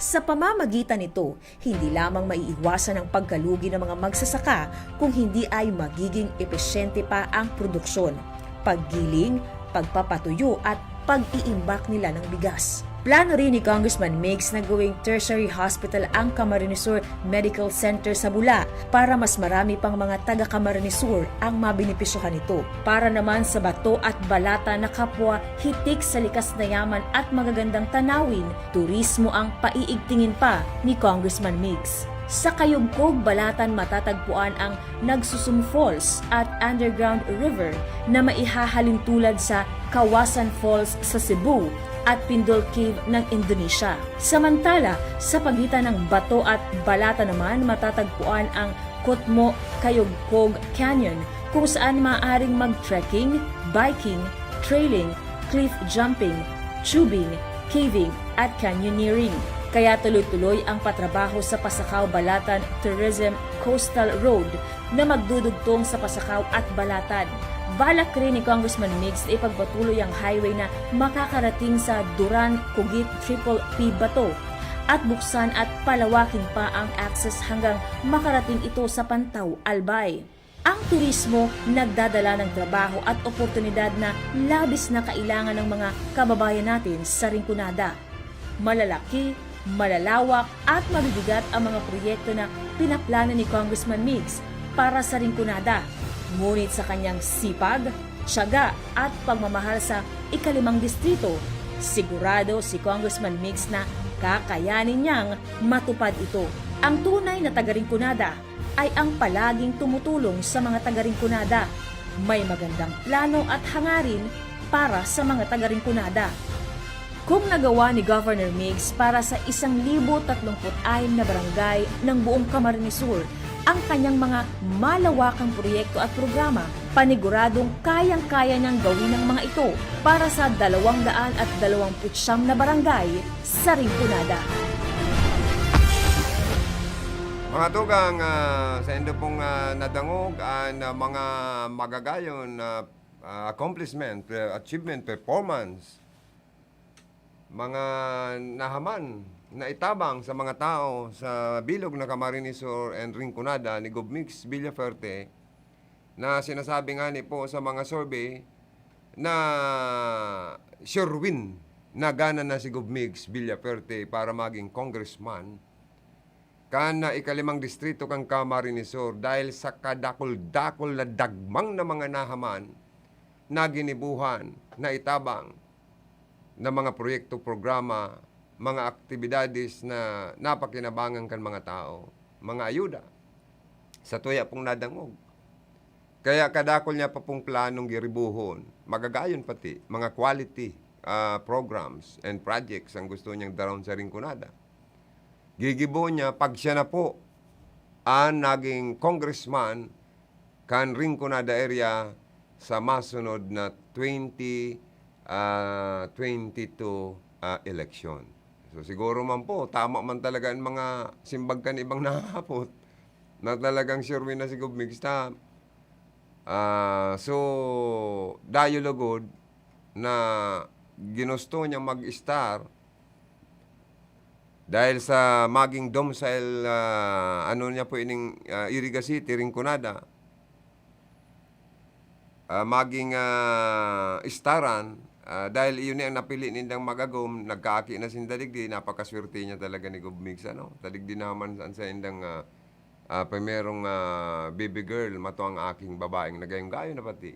Sa pamamagitan nito, hindi lamang maiiwasan ang pagkalugi ng mga magsasaka, kung hindi ay magiging epesyente pa ang produksyon, paggiling, pagpapatuyo at pag-iimbak nila ng bigas. Plano rin ni Congressman Migs na gawing tertiary hospital ang Camarines Sur Medical Center sa Bula para mas marami pang mga taga Camarines Sur ang mabenepisyohan nito. Para naman sa bato at balatan na kapwa hitik sa likas na yaman at magagandang tanawin, turismo ang paiigtingin pa ni Congressman Migs. Sa Kayugkog, Balatan matatagpuan ang Nagsusum Falls at Underground River na maihahalin tulad sa Kawasan Falls sa Cebu at Pindol Cave ng Indonesia. Samantala, sa pagitan ng Bato at Balatan naman matatagpuan ang Kotmo Kayugkog Canyon, kung saan maaaring mag-trekking, biking, trailing, cliff jumping, tubing, caving, at canyoneering. Kaya tuloy-tuloy ang patrabaho sa Pasacao-Balatan Tourism Coastal Road na magdudugtong sa Pasacao at Balatan. Balak rin ni Congressman Migs na ipagpatuloy ang highway na makakarating sa Duran-Coguite Triple P Bato at buksan at palawakin pa ang access hanggang makarating ito sa Pantao, Albay. Ang turismo nagdadala ng trabaho at oportunidad na labis na kailangan ng mga kababayan natin sa Rinconada. Malalaki, malalawak at mabibigat ang mga proyekto na pinaplano ni Congressman Migs para sa Rinconada. Ngunit sa kanyang sipag, tiyaga at pagmamahal sa ikalimang distrito, sigurado si Congressman Migs na kakayanin niyang matupad ito. Ang tunay na taga-Rinconada ay ang palaging tumutulong sa mga taga-Rinconada. May magandang plano at hangarin para sa mga taga-Rinconada. Kung nagawa ni Governor Migs para sa isang libo tatlong put anim na barangay ng buong Camarines Sur ang kanyang mga malawakang proyekto at programa, paniguradong kayang-kaya niyang gawin ang mga ito para sa dalawang daan at dalawang put siyam na barangay sa Rinconada. Mga tugang, ah, sa indo pong, ah, nadangog an, ah, mga magagayon na, ah, accomplishment, pe- achievement, performance, mga nahaman na itabang sa mga tao sa bilog na Camarines Sur and Rinconada ni Gov Migs Villafuerte, na sinasabi nga ni po sa mga survey na sure win na gana na si Gov Migs Villafuerte para maging congressman kan, ah, ikalimang distrito kan Camarines Sur dahil sa kadakul-dakul na dagmang na mga nahaman na ginibuhan, na itabang na mga proyekto, programa, mga aktibidades na napakinabangan kan mga tao, mga ayuda. Sa tuya pong nadangog. Kaya kadakul niya pa pong planong giribuhon, magagayon pati, mga quality, ah, programs and projects ang gusto niyang daron sa Rinconada. Gigibo niya pag siya na po ang naging congressman kan Rinconada area sa masunod na twenty, ah, twenty-two, ah, election. So siguro man po, tama man talaga ang mga simbag kan ibang nahahapot na talagang sure win na si Gov Migs ta. Ah, so, dayo lugod na ginusto niya mag-star dahil sa maging domicile, ah, ano niya po ining, ah, Iriga City, Rinconada. Ah, maging, ah, staran, ah, dahil iyon ni ang napili nindang magagom, nagkaaki na sinda digdi, napakaswerte niya talaga ni Gov Migs, ano? Tadigdi naman an saindang, ah, ah, primerong, ah, baby girl, mato ang aking babaeng nagayong-gayo na pati.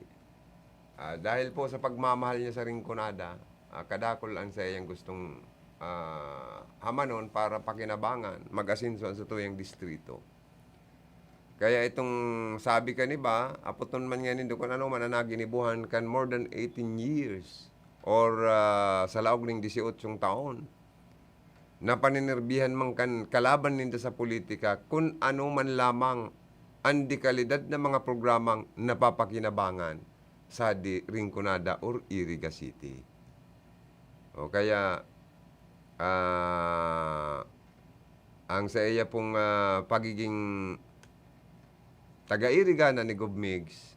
Ah, dahil po sa pagmamahal niya sa Rinconada, ah, kadakul ang saiyang gustong, ah, hamanon para pakinabangan, mag-asenso ang satuyang distrito. Kaya itong sabi kan iba, apoton man nga nindo kun ano man an naginibuhan kan more than eighteen years or, ah, sa laog ning disyotsyong taon, na paninerbihan man kan kalaban ninda sa politika kun ano man lamang an dekalidad na mga programang napapakinabangan sa di Rinconada or Iriga City. O kaya, ah, ang saiya pong, ah, pagiging taga-Iriga na ni Gov Migs,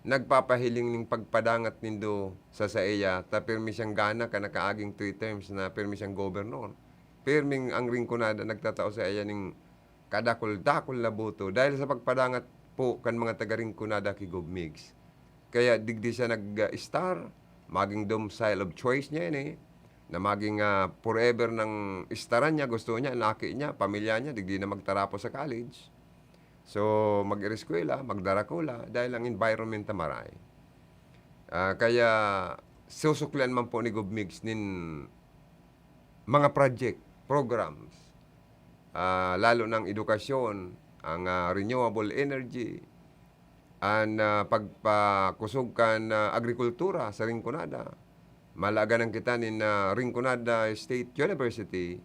nagpapahiling ning pagpadangat nindo sa saiya, ta pirmi siyang gana kan nakaaging three terms na pirmi siyang gobernador. Pirming ang Rinconada nagtatao saiya ning kadakul-dakul na boto dahil sa pagpadangat po kan mga taga-Rinconada ki Gov Migs. Kaya digdi siya nag-star, maging domicile of choice niya ini, na maging, ah, forever nang staran niya, gusto niya, an aki niya, pamilya niya, digdi na magtarapos sa college. So, mag-ereskwela, magdarakula, dahil ang environment na maray. Ah, kaya susuklian man po ni Gov Migs nin mga project, programs, ah, lalo ng edukasyon, ang, ah, renewable energy, an, ah, pagpakusog kan, ah, agrikultura sa Rinconada. Malaganan kita nin, ah, Rinconada State University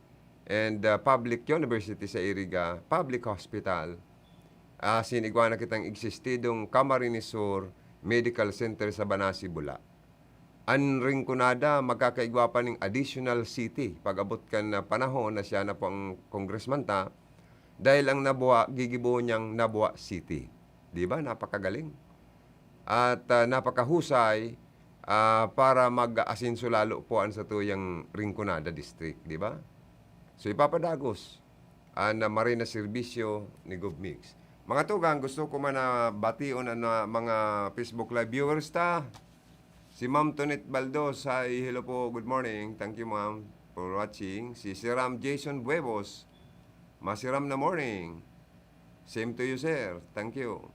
and, ah, Public University sa Iriga, Public Hospital. Asin igwa na kitang existidong Camarines Sur Medical Center sa Banasi, Bula. An Rinconada magkakaigwa pa ning additional city pag-abot kan, ah, panahon na siya na po ang congressman ta, dahil ang Nabua, gigibo niyang Nabua City. Di ba? Napakagaling. At, ah, napakahusay, ah, para mag-aasenso lalo po an satuyang Rinconada District, di ba? So, ipapadagos an, ah, maray na serbisyo ni Gov Migs. Mga tugang, gusto ko man na bation an, ah, mga Facebook Live viewers ta. Si Ma'am Tonet Baldos, hi, hello po, good morning. Thank you, ma'am, for watching. Si Siram Jason Buevos, masiram na morning. Same to you, sir. Thank you.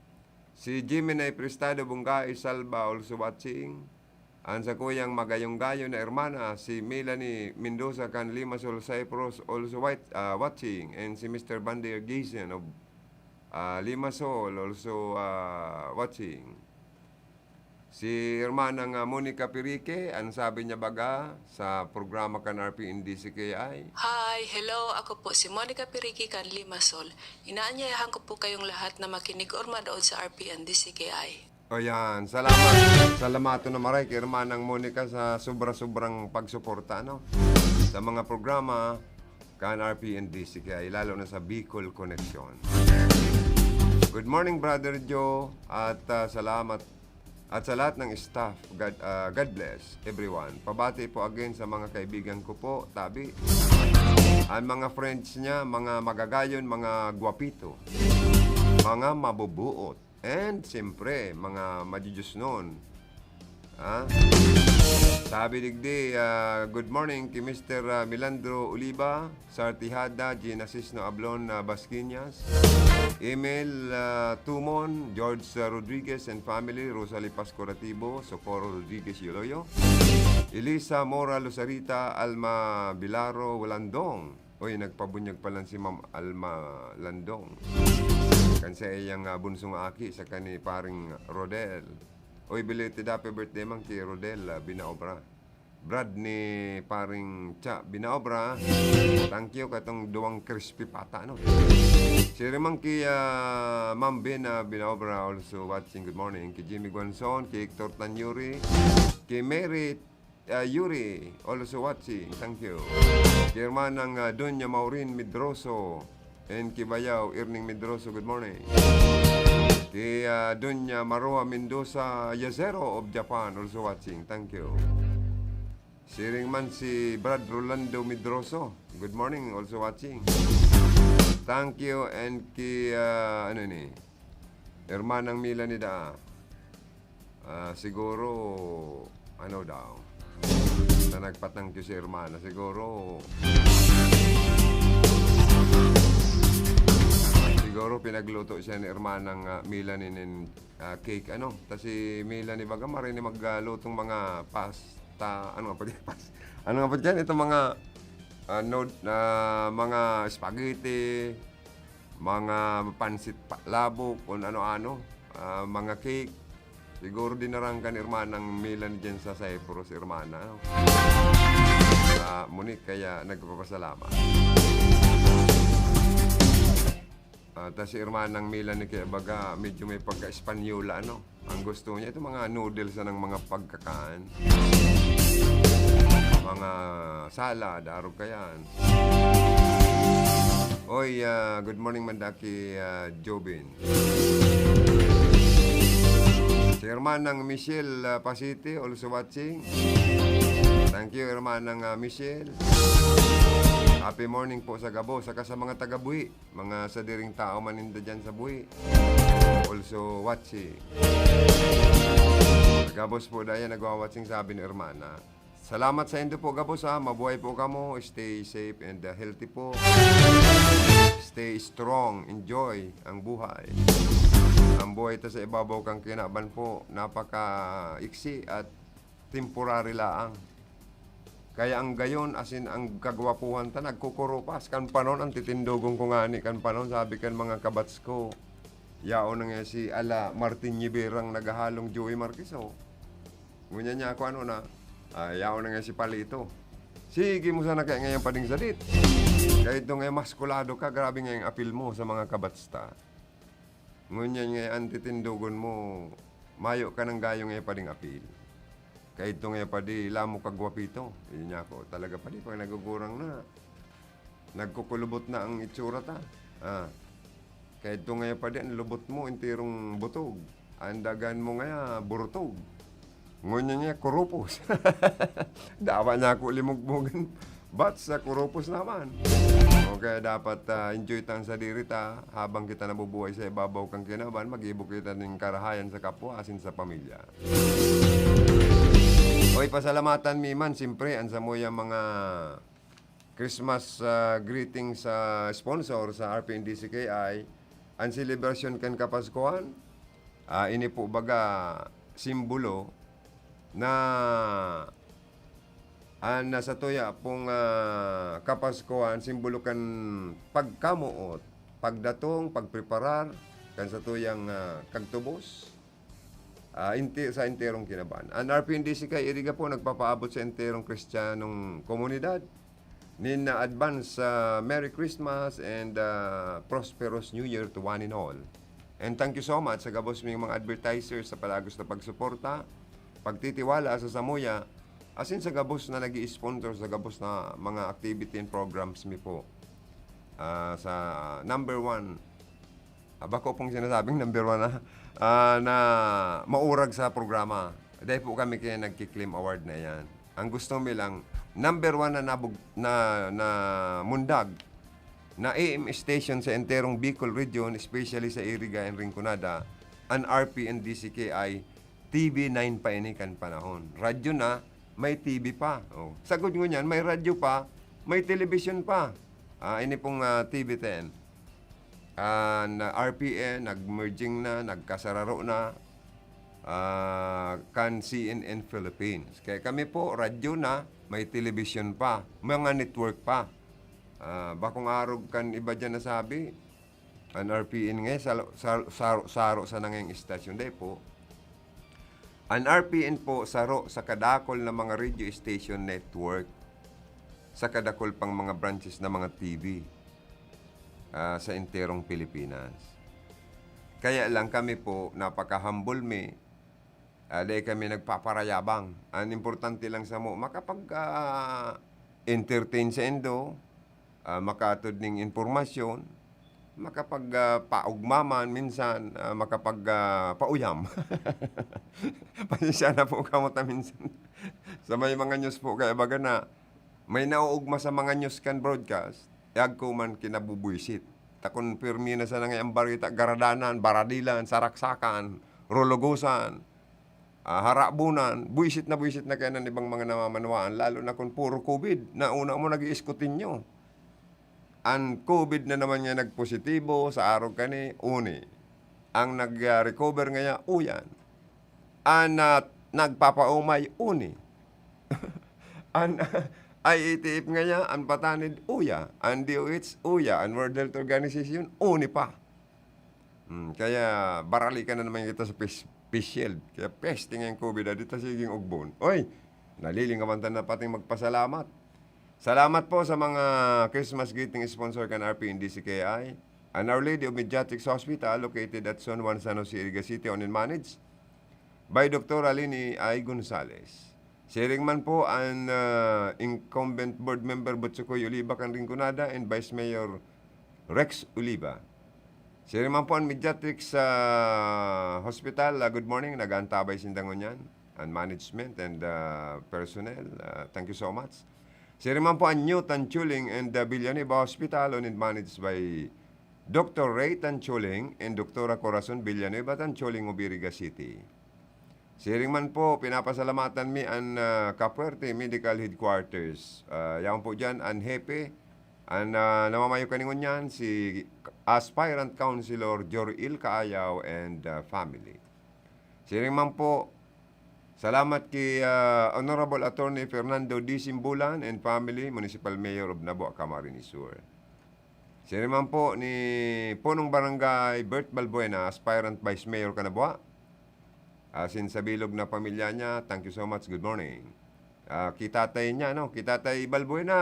Si Jimmy na Prestado Bungay Salva also watching. Ang sakuyang magayong-gayo na hermana, si Melanie Mendoza kan Limassol, Cyprus, also white, ah, watching. And si Mister Bander Gayson of, ah, Limassol, also, ah, watching. Si Hermanang, ah, Monica Pirique, ang sabi niya baga sa programa kan R P N D C K I? Hi, hello, ako po si Monica Pirique kan Limassol. Inaanyayahan ko po kayong lahat na makinig or manood sa R P N D C K I. O yan, salamat. Salamaton na maray kay Hermanang Monica sa sobra-sobrang pagsuporta, no? Sa mga programa kan R P N D C K I, lalo na sa Bicol Connection. Good morning, Brother Joe, at, ah, salamat at sa lahat ng staff. God, ah, God bless everyone. Pabati po again sa mga kaibigan ko po, tabi. Ang mga friends niya, mga magagayon, mga gwapito, mga mabubuot, and siyempre, mga madidiyosnon. Ha? Sabi digdi, ah, good morning kay Mister, ah, Milandro Oliva, Sartihada, Gina Cisno Ablon, ah, Basquiñas, Emil, ah, Tumon, George, ah, Rodriguez and family, Rosalie Pascuratibo, Socorro Rodriguez Yoloyo, Elisa Mora Luzarita, Alma Bilaro Landong. Uy, nagpabunyag pa lang si Ma'am Alma Landong. Kan sa iyang, ah, bunsong aki, saka ni Paring Rodel. Uy, belated happy birthday man ki Rodel, ah, Binaobra. Brad ni Paring Cha Binaobra. Thank you katong duwang crispy pata, no? Siring man ki, ah, Ma'am Ben, ah, Binaobra, also watching. Good morning. Ki Jimmy Guanzon, ki Hector Tanyuri, ki Mary, ah, Yuri, also watching. Thank you. Ki Hermanang, ah, Doña Maureen Medroso. And ki Bayaw, Erning Medroso, good morning. Ki, ah, Doña Maroa Mendoza Yacero of Japan, also watching. Thank you. Siring man si Brad Rolando Medroso. Good morning, also watching. Thank you. And ki, ah, ano ni? Hermanang Melanie da. Ah, siguro, ano daw, na nagpa-thank you si Hermana. Siguro, siguro pinagluto siya ni Hermanang, ah, Melanie nin, ah, cake, ano. Ta si Melanie baga mahilig maglutong mga pasta, ano nga pa diyan? Pas-, ano nga pa diyan? Itong mga, ah, nod-, ah, mga spaghetti, mga pansit pa-, labok, kung ano-ano, ah, mga cake. Siguro dinara kan Hermanang Melanie diyan sa Cyprus, Hermana, no? Sa Monique, kaya nagpapasalamat. Ah, ta si Hermanang Melanie kaya baga medyo may pagka-Espanyola, ano? Ang gusto niya, itong mga noodles na ng mga pagkakan. Mga salad, arog ka yan. Oy, ah, good morning, Mandaki, ah, Jobin. Si Hermanang Michelle, ah, Pasiti, also watching. Thank you, Hermanang, ah, Michelle. Happy morning po sa Gabo, saka sa mga taga-Bui. Mga sadiring tao man ninda dyan sa Bui. Also watching. Gabos po daya nagwa-watching, sabi ni Hermana. Salamat sa indo po, gabos, ha. Mabuhay po kamo. Stay safe and, uh, healthy po. Stay strong. Enjoy ang buhay. Ang buhay ta sa ibabaw kang kinaban po, napaka-iksi at temporary laang. Kaya ang gayon, asin ang kagwapuhan ta, nagkukurupas. Kan panon, ang titindogon ko ngani, kan panon, sabi kan mga kabats ko, yaon na nga si ala Martin Niberang naghahalong Joey Marquez, oh. Ngunyan niya ako, ano na, ah, yaon na nga si Palito. Sige mo sana kaya ngayon pading sadit. Kaya ito ngayon, maskulado ka, grabe nga yung apil mo sa mga kabats ta. Ngunyan nga an titindogon mo, mayo ka nang gayo nga pading apil. Kaidto nga padi, lamo ka gwapito. Yun niya ako, talaga padi, pag nagugurang na, nagkukulubot na ang itsura ta. Ah. Kaidto nga padi, ang lubot mo, enterong butog. Ang dagan mo nga, burutog. Ngunyan niya, kurupos. Dawa niya ako limugmugan. But sa kurupos naman. Okay, dapat, ah, enjoy tang sadiri ta. Habang kita nabubuhay sa ibabaw kang kinaban, mag-ibo kita ning karahayan sa kapwa asin sa pamilya. Oy, pasalamatan mi man, siyempre, ang samuyang mga Christmas, ah, greeting sa sponsor sa R P N D C K I, ang selebrasyon kan Kapaskuhan. Ah, ini po baga simbolo na an, ah, satuya pong, ah, Kapaskuhan, simbolo kan pagkamoot, pagdatong, pagpreparar kan satuyang, ah, kagtubos. Ah, ente-, sa enterong Kinaban. An R P N D C K Iriga po nagpapaabot sa enterong Kristiyanong komunidad nin, ah, advance, ah, Merry Christmas and, ah, prosperous New Year to one and all. And thank you so much sa gabos ming mga advertisers sa palagos na pagsuporta, pagtitiwala sa Samuya, asin sa gabos na nag-i-sponsor sa gabos na mga activity and programs mi po. Ah, sa number one, ah, bako pong sinasabing number one na, ah, na maurag sa programa. Dahil po kami kaya nagki-claim award na yan. Ang gusto mi lang, number one na nabug-, na, na mundag, na A M station sa enterong Bicol region, especially sa Iriga and Rinconada, an R P N D C K I, T V nine pa ini kan panahon. Radyo na, may T V pa. Oh. Sagod ngunyan, may radyo pa, may television pa. Ah, ini pong, ah, T V ten. Ah, na R P N, nag-merging na, nagkasararo na, ah, kan C N N Philippines. Kaya kami po, radyo na, may television pa, mga network pa. Ah, bakong arog kan iba dyan nasabi, an R P N nga, salo-, saro-, saro-, saro sa nangyaring istasyon. Dai po. An R P N po, saro sa kadakol na mga radio station network, sa kadakol pang mga branches na mga T V, ah, sa enterong Pilipinas. Kaya lang kami po, napaka-humble mi, ah, dai kami nagpaparayabang. An importante lang samo, makapag, ah, entertain saindo, ah, makaatod ning impormasyon, makapag, ah, paugma man minsan, ah, makapag, ah, pauyam. Pasensya na po kamo ta minsan. Sa may mga news po, kaya baga na, may nauugma sa mga news kan broadcast, yag ko man kinabubuisit. Ta kun pirmi na sana nga ang barita, garadanan, baradilan, saraksakan, rologosan, ah, harabunan, buisit na buisit na kaya ng ibang mga namamanwaan, lalo na kung puro COVID, na una mo nag-iiskutinyo. An COVID na naman nga nagpositibo sa arog kani, uni. Ang nag-, ah, recover ngaya, uyan. An, ah, nagpapaumay, uni. An I A T F ngaya, an patanid, uya. An D O H, uya. An World Health Organization, uni pa. Hmm, kaya baralikan na naman kita sa pis-, face shield. Kaya peste ngayong COVID, ah, di ta siging ugbon. Oy, nalilingawan ta na pating magpasalamat. Salamat po sa mga Christmas greeting sponsor kan R P N D C K I, an Our Lady of Mediatrix Hospital, located at Zone one, San Jose, Iriga City, owned and managed by Doktora Leni I. Gonzalez. Siring man po an, ah, incumbent board member Butsukoy Oliva kan Rinconada and Vice Mayor Rex Oliva. Siring man po an Mediatrix, ah, Hospital, ah, good morning, nag-aantabay sinda ngunyan, an management and, ah, personnel. Ah, thank you so much. Siring man po an Newton Chuling and, ah, Villanueva Hospital, owned and managed by Doktor Ray Tanchuling and Doktora Corazon Villanueva Tanchuling of Iriga City. Siring man po, pinapasalamatan mi an, ah, Capuerte Medical Headquarters. Ah, yaon po diyan an hepe, an, ah, namamayo kani ngunyan, si aspirant councilor Jor-el Caayaw and, ah, family. Siring man po, salamat ki, ah, Honorable Attorney Fernando D. Simbulan and family, Municipal Mayor of Nabua, Camarines Sur. Siring man po ni Punong Barangay Bert Balbuena, aspirant Vice Mayor kan Nabua. Asin sa bilog na pamilya niya, thank you so much, good morning. Ah, ki tatay niya, no? Ki Tatay Balbuena,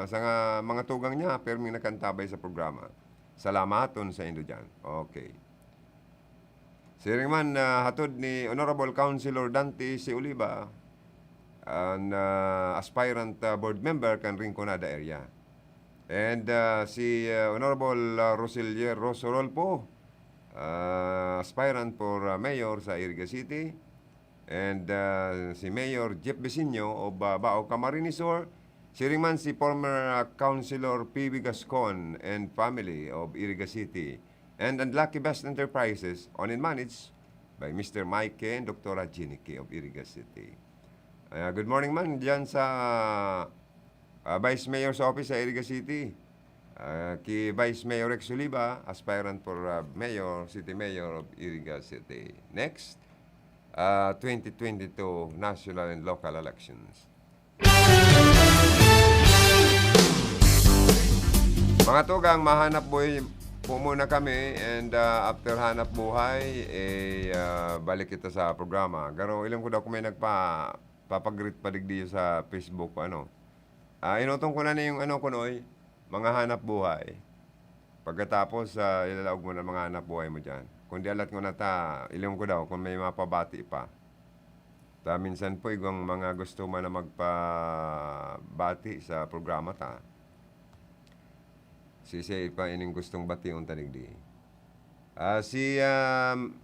sa nga mga tugang niya, pirming nakaantabay sa programa. Salamaton saindo diyan. Okay. Siring man, ah, hatod ni Honorable Councilor Dante C. Oliva, an, ah, aspirant, ah, board member kan Rinconada area. And, ah, si, ah, Honorable, ah, Roselier Rosso Rolfo, ah, aspirant for, ah, mayor sa Iriga City. And, ah, si Mayor Jeff Visinio of, ah, Bao, Camarines Sur. Siring man si former, ah, Councilor P B Gascon and family of Iriga City. And an Lucky Best Enterprises, owned and managed by Mister Mike K and Doktora Jeannie K of Iriga City. Ah, good morning man diyan sa, ah, Vice Mayor's Office sa Iriga City. Ah, ki Vice Mayor Rex Oliva, aspirant for, ah, mayor, city mayor of Iriga City. Next, ah, twenty twenty-two national and local elections. Mga tugang, mahanap buhay, Upo muna kami and, ah, after hanap buhay, eh, ah, balik kita sa programa. Garo, ilang ko daw kung may nagpa-, papag-greet pa digdi sa Facebook, ano. Ah, inutong ko na ni yung ano, kunoy, mga hanap buhay. Pagkatapos, ah, ilalaog mo na mga hanap buhay mo dyan. Kung di alat ko na ta, ilang ko daw kung may mapabati pa. Ta minsan po, igwang mga gusto man na magpabati sa programa ta. Sisay pa ining gustong bation ta digdi. Ah, si, um,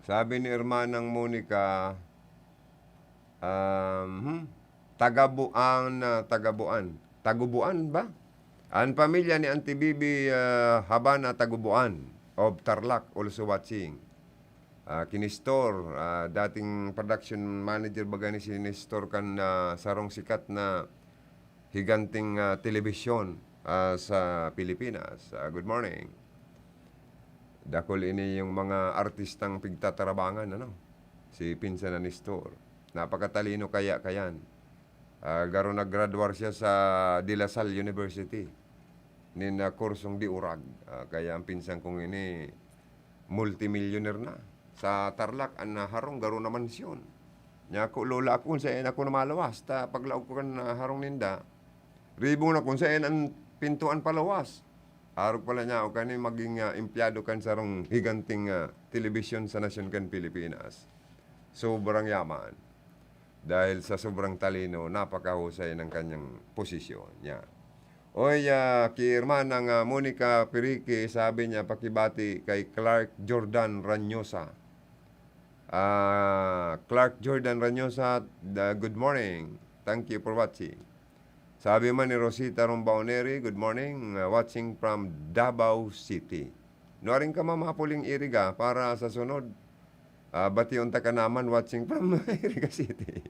sabi ni Hermanang Monica, um, hmm, Tagabuan, ah, Tagabuan. Tagubuan ba? An pamilya ni Auntie Bibi, ah, Habana Tagubuan of Tarlac also watching. Ah, ki Nestor, ah, dating production manager baga ni si Nestor kan, ah, sarong sikat na higanting, ah, telebisyon, ah, sa Pilipinas. Ah, good morning. Dakul ini yung mga artistang pigtatarabangan, ano? Si pinsan na Nestor. Napakatalino kaya kayan. Ah, garo naggraduar siya sa De La Salle University nin, ah, kursong diurag. Ah, kaya ang pinsan kong ini, multimillionaire na. Sa Tarlac, an, ah, harong garo na mansyon. Nya ako, lola ako, kung saan ako namalawas. Ta paglaog ko kan, ah, harong ninda, ribong na kung saan an pintuan palawas. Arog pala niya ako kani maging, ah, empleyado kan sarong higanting, ah, telebisyon sa nasyon kan Pilipinas. Sobrang yaman. Dahil sa sobrang talino, napakahusay ng kanyang posisyon niya. Oy, ah, ki Hermanang, ah, Monica Pirique, sabi niya, pakibati kay Clark Jordan Ranyosa. Ah, Clark Jordan Ranyosa, the, good morning. Thank you for watching. Sabi man ni Rosita Rombaoneri, good morning, ah, watching from Davao City. Nuaring ka, Ma'am, hapuling Iriga para sa sunod. Ah, bation ta ka naman, watching from Iriga City.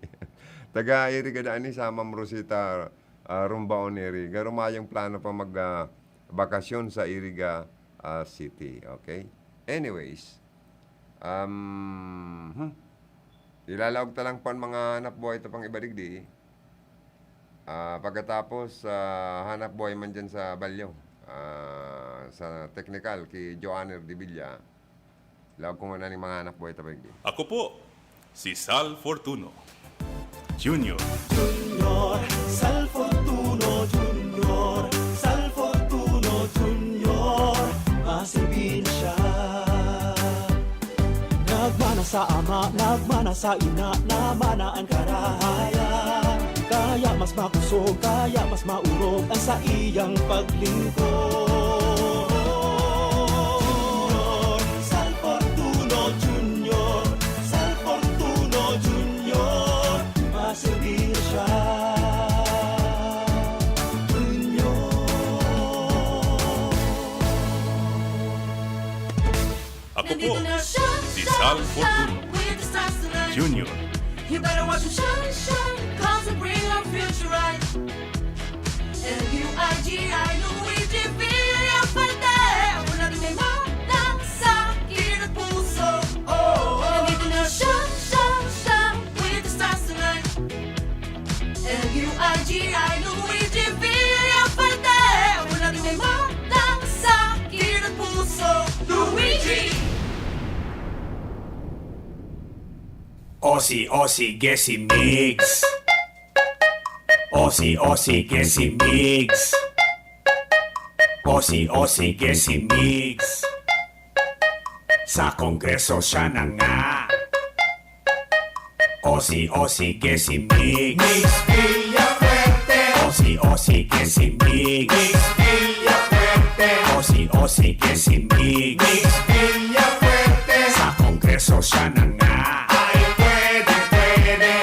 Taga Iriga daan ni sa Ma'am Rosita, ah, Rombaoneri. Garo mayong plano pa mag, ah, bakasyon sa Iriga, ah, City. Okay? Anyways, um, hmm. Ilalaog ta lang po ang mga hanap buhay ta pang iba digdi. Ah, pagkatapos, ah, hanap buhay man dyan sa Balyo, ah, sa technical, ki Joanner de Villa. Laog ko muna ning mga hanap buhay ta pang iba. Ako po, si Sal Fortuno Junior. Junior, Sal Fortuno Junior, Sal Fortuno Junior, maserbir na siya. Nagmana sa ama, nagmana sa ina, namana an karahayan. Kaya mas makosog, kaya mas maorog an saiyang paglingkod. Junior, Sal Fortuno Junior, Sal Fortuno Junior, maserbir na siya. Junior. Ako po, si Sal Fortuno Junior. You better watch your shine, shine, 'cause we bring our future right. L U I G I, Luigi Villafuerte, una din may mata sa kilid at puso. Oh, nandito na siya, siya, siya, with the stars tonight. L U I G I, Luigi Villafuerte, una din may mata sa kilid at puso. Luigi! Osi, osi, gesi, migs. Osi, osi, gesi, migs. Osi, osi, gesi, migs. Sa Kongreso siya na nga. Osi, osi, gesi, migs. Migs Villafuerte. Osi, osi, gesi, migs. Migs Villafuerte. Osi, osi, gesi, migs. Migs Villafuerte. Sa Kongreso siya na nga. Ay, pwede, pwede.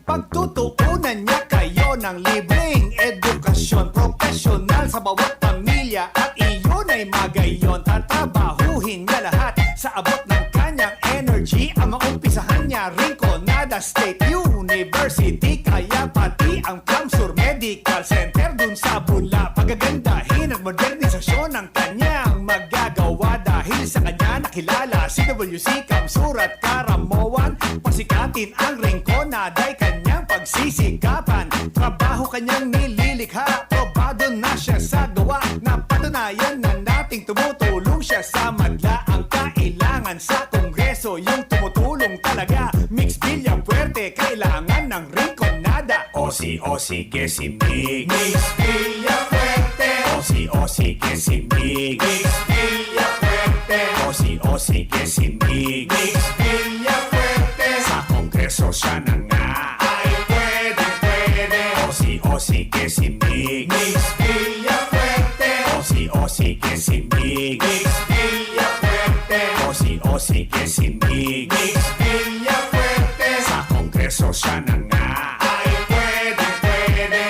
Pagtutuunan niya kayo ng libreng edukasyon profesyonal sa bawat pamilya at iyon ay magayon. Tatrabahuhin niya lahat sa abot ng kanyang energy. Ang maumpisahan niya, Rinconada State University, kaya pati ang CamSur Medical Center dun sa Bula. Pagagandahin at modernisasyon ang kanyang magagawa. Dahil sa kanya nakilala si W C CamSur at Caramoan. Pasikatin ang Rinconada ay kanyang pagsisikapan. Trabaho kanyang nililikha, probado na siya sa gawa. Napatunayan na na Osi que si Mig. Mix Villafuerte. Osi, osi que si Mig. Mix Villafuerte. Osi, osi que si Mig. Mix Villafuerte. Sa Kongreso siya na nga. Ay, pwede, pwede. Osi, osi que si Mig. Mix Villafuerte. Osi, osi que si Mig. Mix Villafuerte. Osi, osi que si Mig. Mix Villafuerte. Sa Kongreso siya na nga. Ay, pwede, pwede.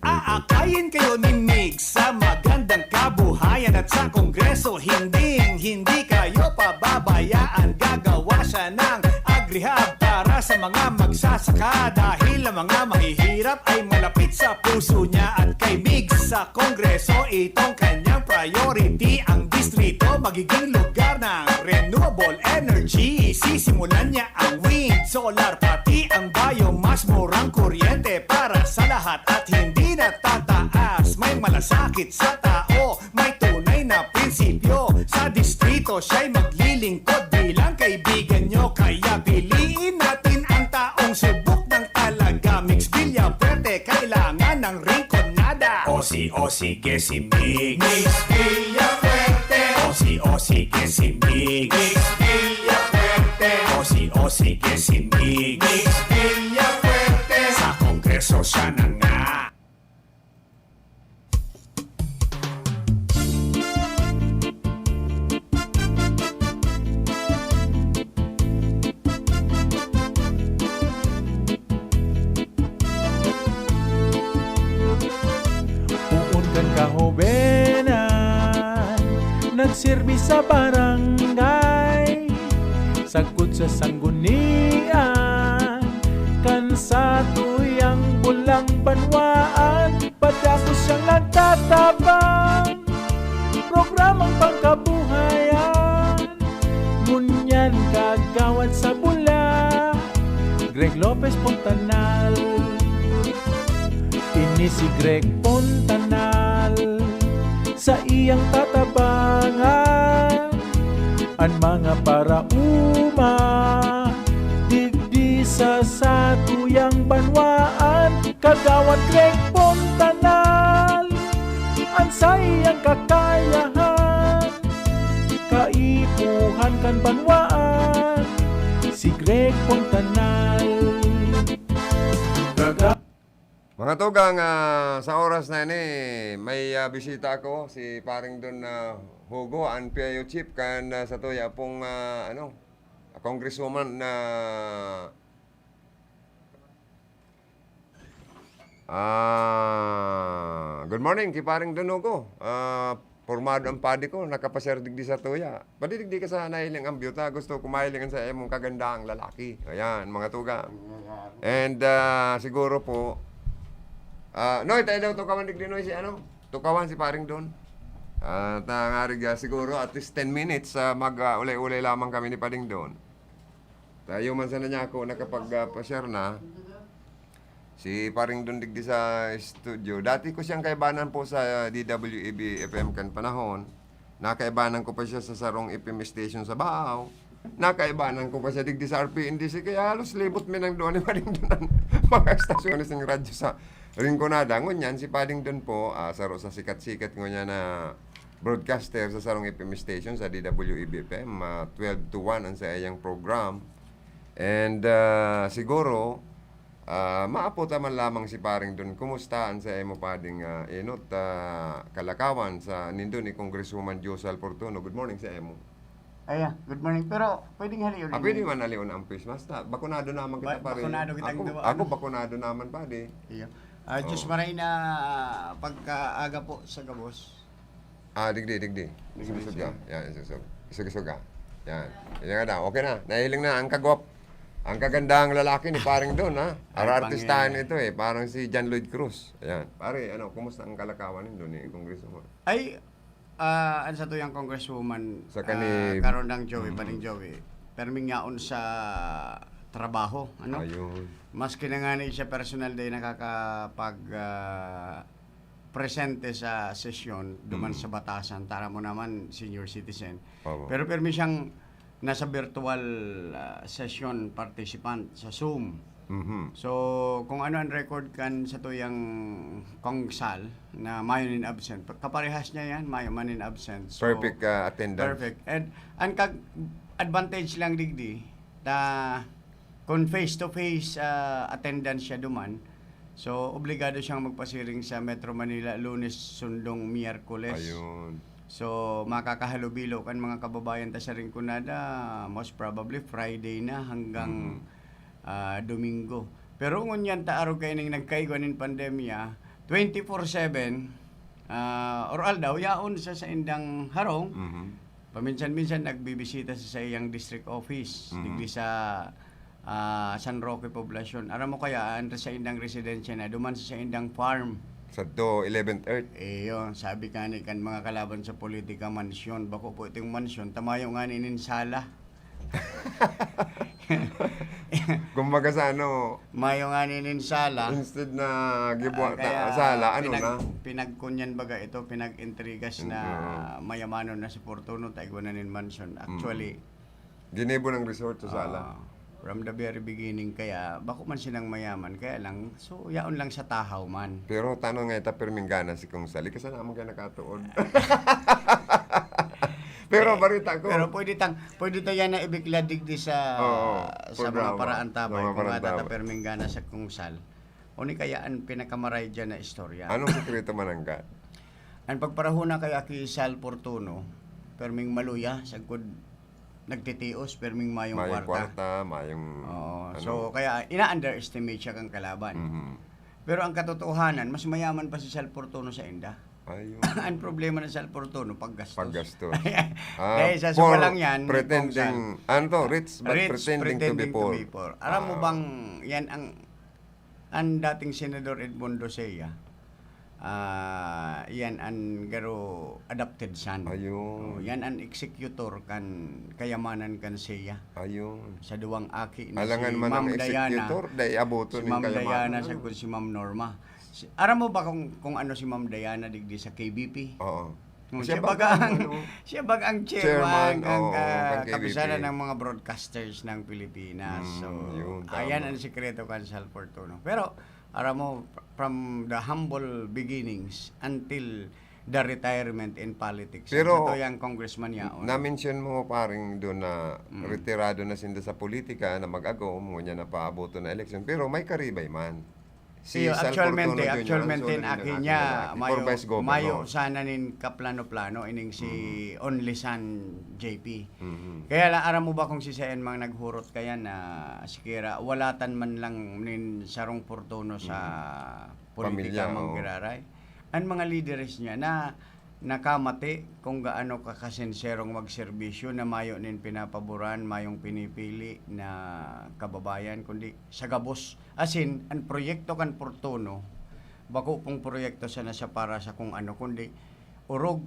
Aakayin kayo ni Mig sa magandang kabuhayan at sa Kongreso, hinding-hindi kayo pababayaan. Gagawa siya ng agrihab para sa mga magsasaka, dahil ang mga mahihirap ay malapit sa puso niya. At kay Mig sa Kongreso, itong kanyang priority, ang distrito magiging lugar ng renewable energy. Sisimulan niya ang wind, solar, pati ang biomass. Murang kuryente para sa lahat at hindi natataas. May malasakit sa tao, may tunay na prinsipyo. Sa distrito, siya'y maglilingkod bilang kaibigan nyo. Kaya piliin natin ang taong subok ng talaga. Mix Villafuerte, kailangan ng Rinconada. Osi, osi que si Mig. Mix Villafuerte. Osi, osi que si Mig. Mix Villafuerte. Osi, osi que si Mig. Mix Villafuerte. Sa Kongreso siya na nga. Poon kan kahobenan, nagserbi sa barangay, sagkod sa sanggunian, kan satuyang bulang banwaan, padagos siyang nagtatabang, programang pangkabuhayan. Ngunyan kagawad sa bula, Greg Lopez Fontanal. Ini si Greg Fontanal, saiyang tatabangan an mga paraoma digdi sa satuyang banwaan. Kagawad Greg Fontanal, an saiyang kakayahan, kaipuhan kan banwaan, si Greg Fontanal. Kaga- Mga tugang, ah, sa oras na ini, may, ah, bisita ako, si Paring Don, ah, Hugo, an P I O chief, kan, ah, satuya pong, ah, ano, congresswoman na Ah, good morning, ki Paring Don Hugo. Ah, pormado ang padi ko, nakapasyar digdi sa tuya. Padi digdi ka sa nahiling ang byuta, gusto ko mahiling sa imong kagandahang lalaki. Ayan, mga tugang. And, ah, siguro po, ah, Noy, tayo daw tukawan digdi, Noy, si ano? Tukawan si Paring Don. At, ah, nga rin, ah, siguro at least ten minutes, ah, mag, ah, ulay-ulay lamang kami ni Paring Don. Tayo man sana niya ako nakapag, ah, pa-share na. Si Paring Don digdi sa studio. Dati ko siyang kaibanan po sa D W A B F M kan panahon. Nakaibanan ko pa siya sa sarong F M station sa Baao. Nakaibanan ko pa siya digdi sa R P N D C. Kaya halos libot mi nang duwa ni Paring Don ang mga estasyones ng radyo sa Rinconada. Ngunyan, si Paring Don po, ah, saro sa sikat-sikat ngunyan na broadcaster sa sarong F M station sa D W A B F M, ah, twelve to one ang sa iyang program. And, ah, siguro, ah, maapot man lamang si Paring Don, kumusta ang sa imo pading, ah, enot, ah, kalakawan sa nindo ni Congresswoman Josal Fortuno? Good morning sa imo. Aya, good morning. Pero pwedeng halion Ah, pwede ini. Man halion ang face mask. Ta, bakunado naman kita, Ba-, pare. Bakunado kitang Ako, duwa, ako ano? Bakunado naman, pare. Iyo. Ah, Diyos Oo. Maray na pagkaaga po sa gabos. Ah, digdi, digdi. Digdi Isog-isog siya. Ka. Yan, isog-isog. Isog-isog ka. Yan. Yan nga daw. Okay na. Nahiling na ang kagwap. Ang kagandahang lalaki ni Paring Don, ha? Ay, Arartistahan pangin. Ito, eh. Parang si John Lloyd Cruz. Ayan. Pare, ano, kumusta ang kalakawan nindo ni Congresswoman? Ay, ah, ano sa tuyang Congresswoman, Sa kani ah, Karondang Joey, Mm. Paring Joey. Perming yaon sa trabaho, ano? Ayun. Maski na nga ni siya personal day nakakapag, ah, presente sa sesyon, duman Mm. sa batasan, tara mo naman, senior citizen. Opo. Pero permi siyang nasa virtual, ah, session participant sa Zoom. Mhm. So, kung ano ang record kan satuyang Kong Sal na mayo nin absent, pa-, kaparehas niya yan, mayo man nin absent. So, Perfect, ah, attendance. Perfect. And ang kag-, advantage lang digdi, ta kung face-to-face, ah, attendance siya duman, so, obligado siyang magpasiring sa Metro Manila, Lunes, Sundong, Miyerkules. Ayun. So, makakahalubilo kan mga kababayan ta sa Rinconada, most probably Friday na hanggang, Mm. ah, Domingo. Pero ngunyan ta arog kaining nagkaigwa nin pandemya, twenty-four seven, ah, or aldaw, yaon sa saindang harong. Mhm. Paminsan-minsan nagbibisita sa saiyang district office, Mhm. digdi sa, ah, San Roque Poblacion. Aram mo kaya, an saindang residensya na duman sa saindang farm. Sa do, eleventh Earth. Iyo, sabi ka ni kan mga kalaban sa politika, mansyon. Bako po itong mansyon, ta mayo ngani nin sala. Kumbaga sa ano, Mayo ngani nin sala. Instead na gibuhat Ah, na kaya sala, ano pinag-, na? pinagkunyan baga ito, pinag-intrigas Mm, na oo. mayamanon na si Fortuno, ta igwa na nin mansyon. Mm. Actually, Ginibo ng resort sa sala. ah, from the very beginning, kaya bako man sinang mayaman, kaya lang, so, yaon lang sa tahaw man. Pero tano nga ita, pirming gana si Kong Sal. Ika sana naman kaya nakatuod. Pero Eh, barita ko. pero pwede tang, pwede ta yan na ibikla digdi sa, Oo, sa mga programa. paraan tabay. Sa mga Kung paraan ata ta tabay. pirming gana sa Kong Sal. O ni kaya ang pinakamaray dyan na istorya. Anong sekreto manangga? Ang pagparahuna kay Aki Sal Fortuno, pirming maluya, sagkod nagtitios, pirming mayong Mayong kwarta. kwarta, mayong Oo. ano. So, kaya ina-underestimate siya kang kalaban. Mhm. Pero ang katotohanan, mas mayaman pa si Sal Fortuno sa inda. Ayun. Ang problema ng Sal Fortuno, paggastos. Paggastos. Ah, Dahil sa poor suka lang yan, pretending, Kong Sal. ano to, rich but Rich pretending to be pretending to poor. be poor. Alam mo Ah. bang yan ang, ang dating Senador Edmundo Seiya, ah, yan ang garo adopted son. Ayun. Oh, yan ang executor kan kayamanan kan Seiya. Ayun. Sa duwang aki na Alangan si man ang Ma'am Diana, executor, dai aboton si nin Ma'am kayamanan, Diana, ano? sagkod si Ma'am Norma. Si, aram mo ba kung, kung ano si Ma'am Diana digdi sa K B P? Oo. Hmm, Siya siya baga baga ang, ang, ano, siya baga ang chairman chairman, ng, oo, ah, ng K B P. Kapisanan ng mga Broadcasters ng Pilipinas. Mm, So, yun, ayan tama. ang sikreto kan Sal Fortuno. Pero, aram mo, from the humble beginnings until the retirement in politics, Pero, ang satuyang congressman yaon. na-mention mo, paring, doon na Mm. retirado na sinda sa politika, na mag-agom, ngunyan na paaboton na eleksyon, pero may karibay man. Si Iyo, Sal actualmente, Fortuno Junior, actualmente, ang solid na aki niya, mayo, Former Vice Governor. mayo sana nin kaplano-plano, ining si Mhm. Only San J P. Mhm. Kaya la, aram mo ba kung si Sen mang naghurot kaya na sikira, walatan man lang nin sarong Fortuno sa Mhm. politika, Pamilya, mang oo. giraray? Ang mga lideres niya na nakamati kung gaano ka kasenserong magserbisyo na mayo nin pinapaboran, mayong pinipili na kababayan, kundi sa gabos. Asin, ang proyekto kan Fortuno, bako pong proyekto sana siya para sa kung ano, kundi orog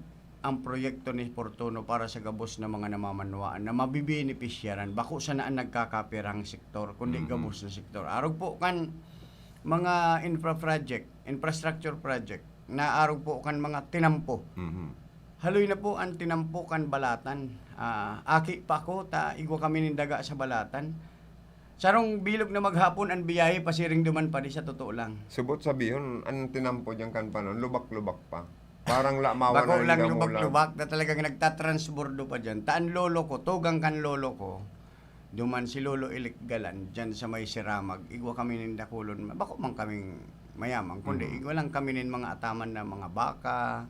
ang proyekto ni Fortuno para sa gabos na mga namamanwaan na mabibenepisyaran. Bako sana ang nagkakapirang sektor, kundi Mhm. gabos na sektor. Arog po kan mga infra project, infrastructure project, na arog po kan mga tinampo. Mhm. Haloy na po ang tinampo kan Balatan. Ah, aki pa ako, ta igwa kami nin daga sa Balatan. Sarong bilog na maghapon ang biyahe pasiring duman pa di sa totoo lang. Subot sabihon, ang tinampo diyan kan panon, lubak-lubak pa. Parang lamawan Bako na lang yung damulag. lubak-lubak na talagang nagtatransbordo pa diyan. Ta ang lolo ko, tugang kan lolo ko, duman si Lolo Elik Galan, diyan sa may Siramag. Igwa kami nin dakulon. Bako man kaming mayaman, kundi Mhm. igwa lang kami nin mga ataman na mga baka,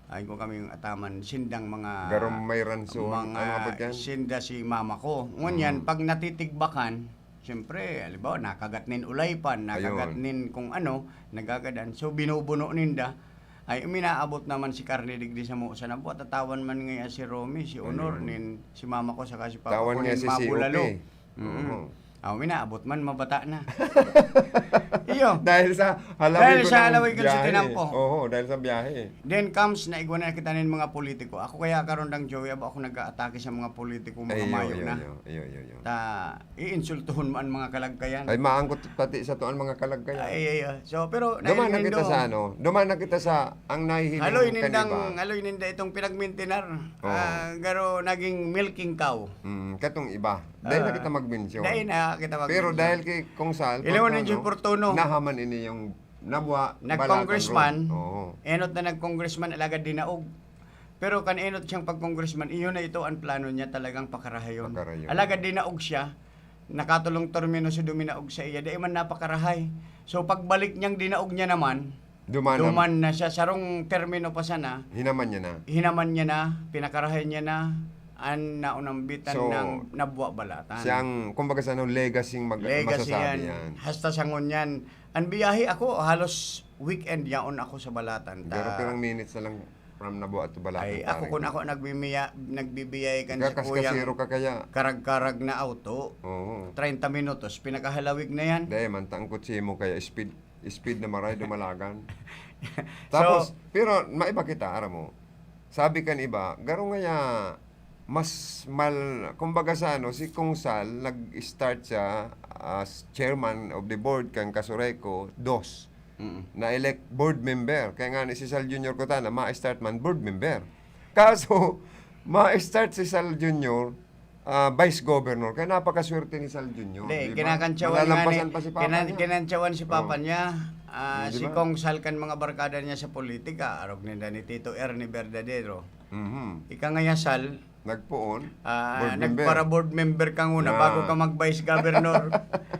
ah, igwa kaming ataman, sindang mga Garong may ranso. mga Ano ba yan? sinda si mama ko. Ngunyan, Mhm. pag natitigbakan, siyempre, halimbawa, nakagat nin ulay pa, nakagat Ayun. nin kung ano, nagagadan. So, binubuno ninda. Ay, uminaabot naman si karne digdi sa mo, sa nabuhat, tatawan man ngayon si Romy, si Honor, Ayun. nin si mama ko, saka si papa Tawan ko, niya nin si mabulalo. C O P. Mm-mm. Oo. Ah, uminaabot man, mabata na. Iyo. Dahil sa halawig Dahil ko sa ng halawig ko sa biyahe. tinampo. Oo, dahil sa biyahe. Then comes na igwa na kita nin mga politiko. Ako kaya karon dang Joey, abo ako nag-aatake sa mga politiko, mga Ay, iyo, mayo iyo, na. iyo, iyo, iyo, iyo. Ta, iinsultuhon mo ang mga kalagkayan. Ay, maangkot pati sa tuan mga kalagkayan. Ay, ay, ay. So, pero Duman na nahiling kita do. sa ano, duman na kita sa ang nahihiling Haloy kan nindang, iba. haloy ninda itong pinagmintinar. Oo. Ah, garo naging milking cow. Mm, katong iba. Dahil na Ah, kita mag-mention. dahil na, Kita mag-, Pero dahil kay Kong Sal, Ilewan ni Fortuno, Joy Fortuno. Nahaman ini yung nabwa, Nag-congressman, balatan ron. Oo. enot na nag-congressman, alagad dinaog. Pero kan enot siyang pag-congressman, iyon na ito ang plano niya talagang pakarahayon. Pakarahayon. Alagad dinaog siya, nakatulong termino si duminaog sa iya, dai man napakarahay. So, pagbalik niyang dinaog niya naman, Duman na. duman na siya, sarong termino pa sana, Hinaman niya na. hinaman niya na, pinakarahay niya na, an naunambitan So, ng nabwa balatan. Siyang, kumbaga sa ano, legacy mag-, Legacy masasabi yan. yan. Hasta sa ngunyan. An biyahe ako, halos weekend yaon ako sa balatan. Pero Ta- pirang minutes na lang from Nabua to Balatan, Ay, ako pare. Kung ako nagbimiya-, nagbibiyay kan Ika, si Kuyang kaskasero ka kaya. karag-karag na auto, Oo. treinta minutos, pinakahalawig na yan. Dahil man, tangkot si mo kaya speed, speed na maray, dumalagan. So, Tapos, pero maiba kita, aram mo. Sabi kan iba, garo ngaya mas mal-, kumbaga sa ano, si Kong Sal, nag-start siya as chairman of the board kan Casureco, dos. Mm. Na-elect board member. Kaya nga ni si Sal Junior Cotana, ma-start man board member. Kaso, ma-start si Sal Junior, ah, vice governor. Kaya napakaswerte ni Sal Junior, Hindi, di ba? Kinakantsawan nga ni, Malalampasan pa si papa kinan-, niya. Kinantsawan si papa Oh. niya. Ah, Di si ba? Kong Sal kan mga barkada niya sa politika, arog ninda ni Tito Ernie Verdadero. Mhm. Ika ngaya, Sal, Nagpoon, ah, board member. nagpara-board member ka nguna Na. bago ka mag-vice governor.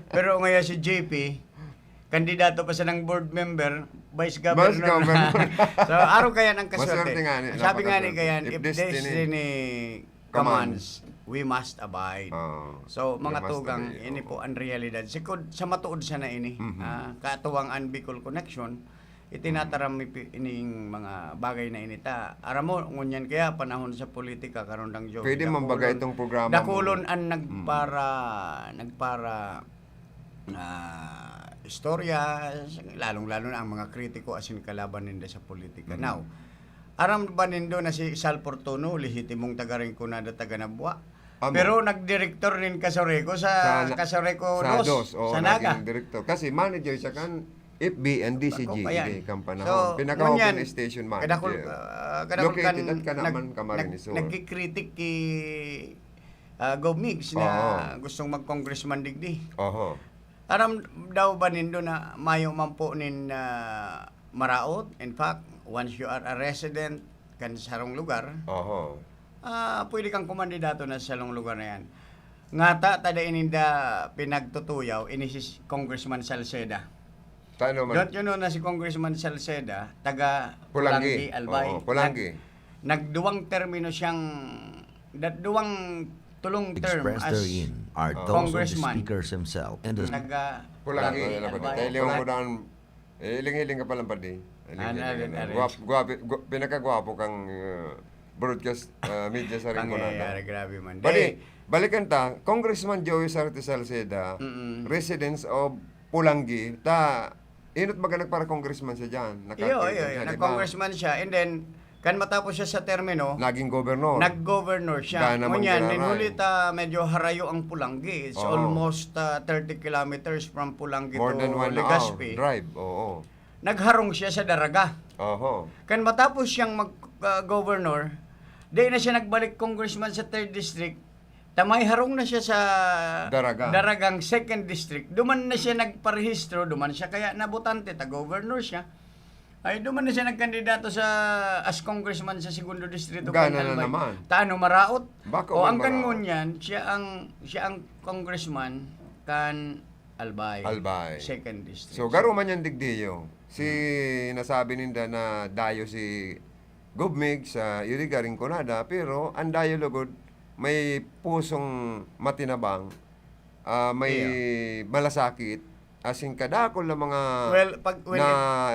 Pero ngaya si J P, kandidato pa siya ng board member, vice Vice governor na. governor. So, araw kaya ng kaswerte. Maswerte nga ni, Sabi nga ni napakaswerte. Kayan, If if destiny destiny commands, commands. we must abide. Oo. So, We mga must tugang, obey, ini oo. po ang realidad. Sikod sa matuod sana ini, Mhm. ah, katuwang an Bicol Connection, itinataram mi pi-, ining mga bagay na ini ta. Aram mo, ngunyan kaya panahon sa politika, karon lang, Joe, Pwede man dakulon, baga itong programa mo. dakulon an Mm. nagpara-, nagpara-, ah, istorya, lalong-lalo na ang mga kritiko asin kalaban ninda sa politika. Mm. Now, aram ba nindo na si Sal Fortuno, lehitimong taga Rinconada, taga Nabua? Amo. Pero nagdirektor nin Casureco sa Sa na-, Casureco sa dos, dos, oo, sa Naga. naging direktor. Kasi manager siya kan F B and D C G, Bako pa yan. hindi, kan panahon. So, Pinaka-open ngunyan, station manager. kadakul-, ah, kadakul Located kan at Canaman, nag-, Camarines nag-, Sur. nagkikritik ki, ah, Gov Migs na Oo. gustong mag-congressman digdi. Oho. Aram daw ba nindo na mayo man po nin, ah, maraot? In fact, once you are a resident kan sarong lugar, Oho. ah, pwede kang kumandidato na sa sarong lugar na yan. Ngata, ta dai ninda pinagtutuyaw, ini si Congressman Salceda. Tano man? Don't you know na si Congressman Salceda, taga Polangui. Polangui, Albay? Oo, Polangui. Nag-, nagduwang termino siyang, da-, duwang, tulong term Expressed as therein are those of the congressman. speakers himself and the Nag, ah, Polangui, Polangui, wala pa Albay, tayo. Leon Polangui. Ko daan, eh, iling-iling ka palang padi. Iling-iling Ah, ka na. Narin, narin. Guwap-, guwapi-, gu-, pinakagwapo kang, ah, broadcast, ah, media sa Rinconada. Pangyayari, grabe man. Padi, Di, balikan ta, Congressman Joey Sarte Salceda, Mm-mm. residents of Polangui, ta, inot baga nagpara-congressman siya dyan. Iyo, Nagka-congressman iyo, iyo. siya, di ba? Nag-congressman siya, and then, kan matapos siya sa termino, Naging gobernor. nag-governor siya. Gana man Ngunyan, giraray. Nin huli ta, medyo harayo ang Polangui. It's Oo. almost, ah, thirty kilometers from Polangui More to than one hour Legazpi. drive, oo. Nagharong siya sa Daraga. Oho. Kan matapos siyang mag, ah, governor, di na siya nagbalik congressman sa third district. Tamay harong na siya sa Daraga. Daragang second district. Duman na siya nagparehistro, duman siya kaya nabotante, ta governor siya. Ay, duman na siya nagkandidato sa, as congressman sa segundo distrito, Gana kan na Albay. naman. Tano maraot? Bako O, man ang kan maraot. ngunyan, siya ang, siya ang congressman kan Albay. Albay. Second district. So, garo man yan digdiyo. Si, Hmm. nasabi ninda na dayo si Gov Migs sa Iriga, Rinconada, pero ang dayo lugod may pusong matinabang, ah, may Iya. malasakit, as in, kadakol na mga Well, pag, when na, it, ah,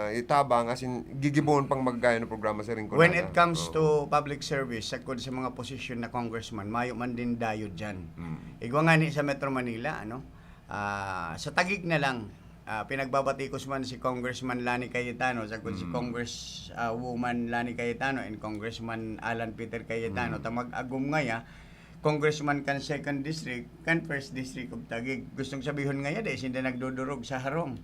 mm. itabang, as in, gigibohon pang maggayon na programa sa Rinconada. When it comes Oo. to public service, sagkod sa mga posisyon na congressman, mayo man din dayo dyan. Mm. Igwa nga ni sa Metro Manila, ano? Ah, sa Taguig na lang, ah, pinagbabatikos man si Congressman Lani Cayetano, sagkod si Mm. Congress, ah, woman Lani Cayetano and Congressman Alan Peter Cayetano, Mm. ta mag-agom ngaya, congressman kan second district, kan first district of Taguig. Gustong sabihon ngaya, di sinda nagdodurog sa harong.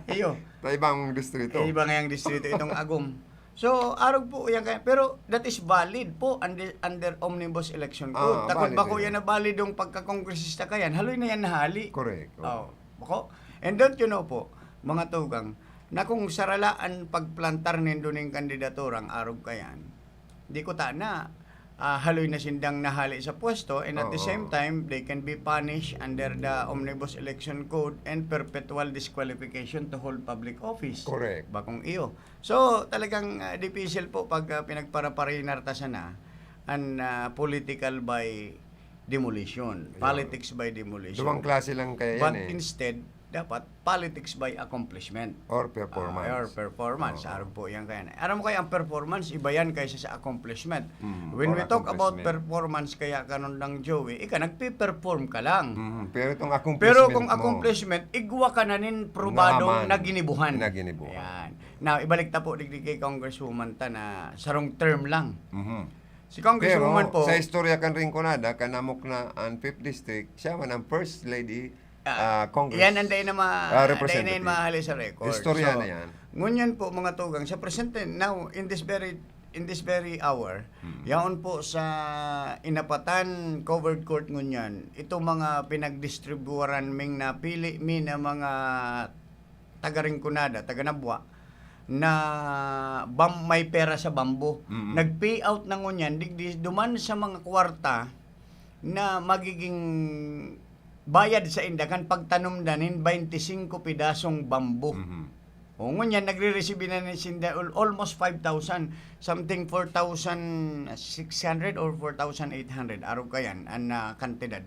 Iyo. Sa ibang distrito. Eh, iba ngayang distrito, itong agom. So, arog po yan kaya. Pero that is valid po under, under Omnibus Election Code. Ah, Takot valid bako yan. Yan na valid yung pagkakongresista ka yan. Haloy na yan nahali. Correct. Oh, bako. And don't you know po, mga tugang, na kung sarala an pagplantar nindo ning kandidaturang arog ka yan, di ko ta na, ah, haloy na sindang nahali sa pwesto, and at the Oo. same time, they can be punished under the Omnibus Election Code and perpetual disqualification to hold public office. Correct. Bakong iyo. So, talagang, ah, dipisil po pag, ah, pinagparaparinarta sana an, ah, political by demolition, Ayun. politics by demolition. Duwang klase lang kaya yan But eh. instead, dapat politics by accomplishment. Or performance. Ah, or performance. Oo. Arog po yan kaya. Aram mo kaya ang performance, iba yan kaysa sa accomplishment. Mm, When or we talk about accomplishment. Performance kaya kanon ng Joey, ika, nagpe-perform ka lang. Mhm, pero itong accomplishment Pero kung mo, accomplishment, igwa ka na nin probadong Naman. naginibuhan. Naginibuhan. Yan. Now, ibalik ta po digdi kay Congresswoman ta na sarong term lang. Mhm. Si Congresswoman Pero po, sa istorya kan Rinconada, kanamok na ang Fifth District, siya man ang First Lady ah, ah, Congress. yan ang dahil na ma- Ah, dahil na representative. yun mahali sa record. Istorya So, na yan. Ngunyan po, mga tugang, sa presente, now, in this very in this very hour, Hmm. yaon po sa inapatan covered court ngunyan, itong mga pinagdistribuwaran ming napili mi na mga taga Rinconada, taga Nabua, na bam- may pera sa bambo. Mm. Nag-pay out na ngunyan, digdi, duman sa mga kwarta na magiging bayad sa inda kan pagtanom na nin twenty-five pidasong bambo. Mhm. O, ngunyan, nagre-receive na ni sinda al- almost five thousand, something four thousand six hundred or four thousand eight hundred. Arog ka yan, an ah, kantidad.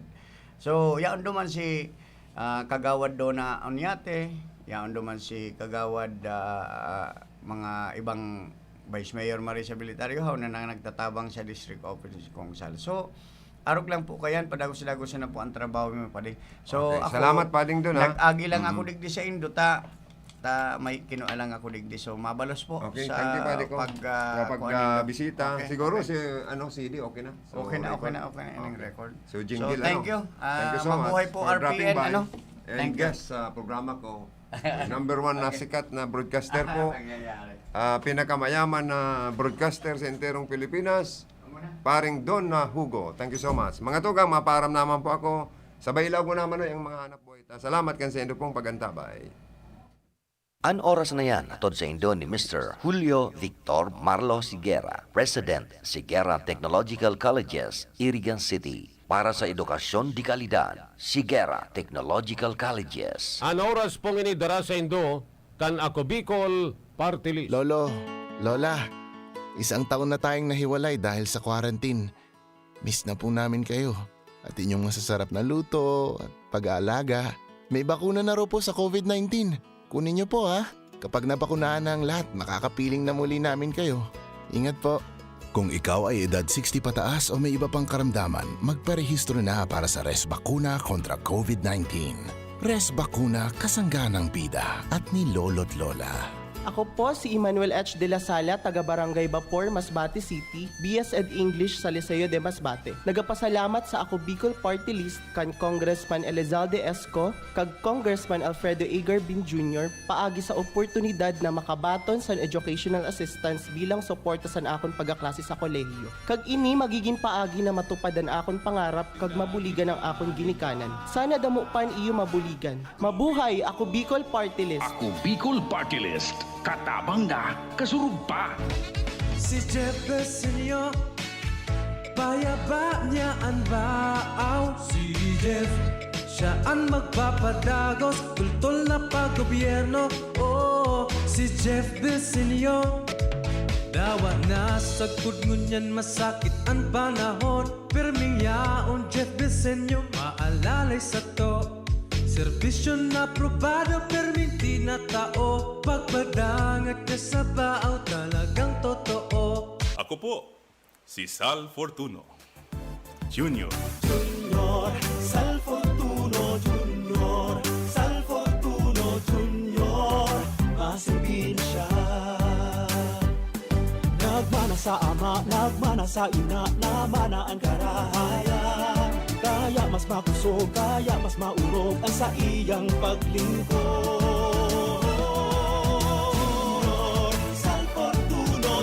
So, yaon duman si ah, Kagawad Dona Onyate, yaon duman si Kagawad ah, mga ibang Vice Mayor Marisa Bilitariojaw na, na nagtatabang sa District Office ni Kong Sal. So, arog lang po kayan, padagos-dagos na po ang trabaho mo, padi. So, Okay. ako, Salamat, Pading, dun, ha? Nag-agi lang Mm. ako digdi sa indo, ta, ta may kinua lang ako digdi. So, mabalos po Okay, sa thank you, Paddy, ko. pag, ah, Kapag kuha ah, nindo. bisita, Okay, siguro okay. Si ano, C D, okay na. So, Okay na, okay record. na, okay na ining Okay. record. So, Jingle, So, thank ano? you. Ah, Thank you so mabuhay much po, for dropping R P N, by. ano? And Thank you. Guest sa programa ko. Number one na sikat na broadcaster po. Nangyayari. Ah, pinakamayaman na broadcaster sa enterong Pilipinas, Paring Don na Hugo. Thank you so much. Mga tugang, mapaaram naman po ako. Sabay ilaw ko naman, no, yung mga hanap buhay ta. Salamat kan sa indo pong pag-antabay. An oras na yan, hatod saindo ni Mister Julio Victor Marlo Siguera, President, Siguera Technological Colleges, Irigan City. Para sa edukasyon de kalidad, Siguera Technological Colleges. An oras pong ini dara saindo kan Ako Bicol Party List. Lolo, Lola, isang taon na tayong nahiwalay dahil sa quarantine. Miss na po namin kayo at inyong masasarap na luto at pag-aalaga. May bakuna na raw po sa covid nineteen. Kunin niyo po, ha. Kapag nabakunahan na ang lahat, makakapiling na muli namin kayo. Ingat po. Kung ikaw ay edad sixty pataas o may iba pang karamdaman, magparehistro na para sa Res Bakuna kontra covid nineteen. Res Bakuna, kasangga ng bida at ni Lolo't Lola. Ako po si Emmanuel H. de la Sala, taga Barangay Bapor, Masbate City, B S ed English sa Liceo de Masbate. Nagapasalamat sa Ako Bicol Party List kan Congressman Elizalde Esco kag Congressman Alfredo A. Garbin Junior paagi sa oportunidad na makabaton san educational assistance bilang suporta san akon pagkaklase sa kolehiyo. Kag ini magigin paagi na matupad an akon pangarap kag mabuligan ang akon ginikanan. Sana damo pa an iyo mabuligan. Mabuhay! Ako Bicol Party List! Ako Bicol Party List. Katabang na, kasurog pa. Si Jeff Besenyo, payaba niya an baaw. Si Jeff, siya an magpapadagos, tultol na paggobyerno. Oo, si Jeff Besenyo. Dawa na sagkod ngunyan masakit an panahon. Pirming yaon, Jeff Besenyo, maalalay sato. Serbisyo na aprobado, pirming tinatao. Pagpadangat niya sa baaw, talagang totoo. Ako po, si Sal Fortuno Junior. Junior, Sal Fortuno Junior, Sal Fortuno Junior, maserbir na siya. Nagmana sa ama, nagmana sa ina, namana an karahayan. Kaya mas makusog, kaya mas maurog ang saiyang paglingkod. Sal Fortuno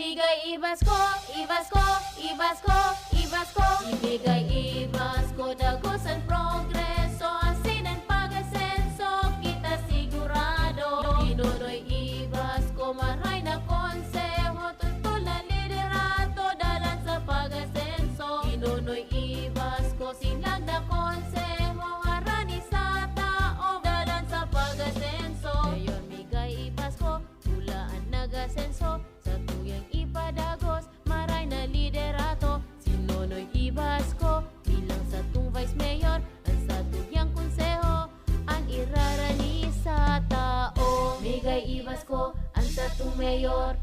Ibigay Ibasko, Ibasko, Ibasko, Ibasko. Ibigay Ibasko, dagos an progreso, asin an pag-asenso, kita sigurado. Ni Nonoy Ibasko, maray na konseho, tutol na liderato, dalan sa pag-asenso. Ni Nonoy Ibasko, sinlag na konseho, harani sa tao, dalan sa pag-asenso. Mayor Migay Ibasko, pula an nag-asenso, satuyang ipadagos, maray na liderato. Si Nonoy Ibasko, bilang satong vice mayor, an satuyang konseho, an irarani sa tao. Migay Ibasko, an satong mayor.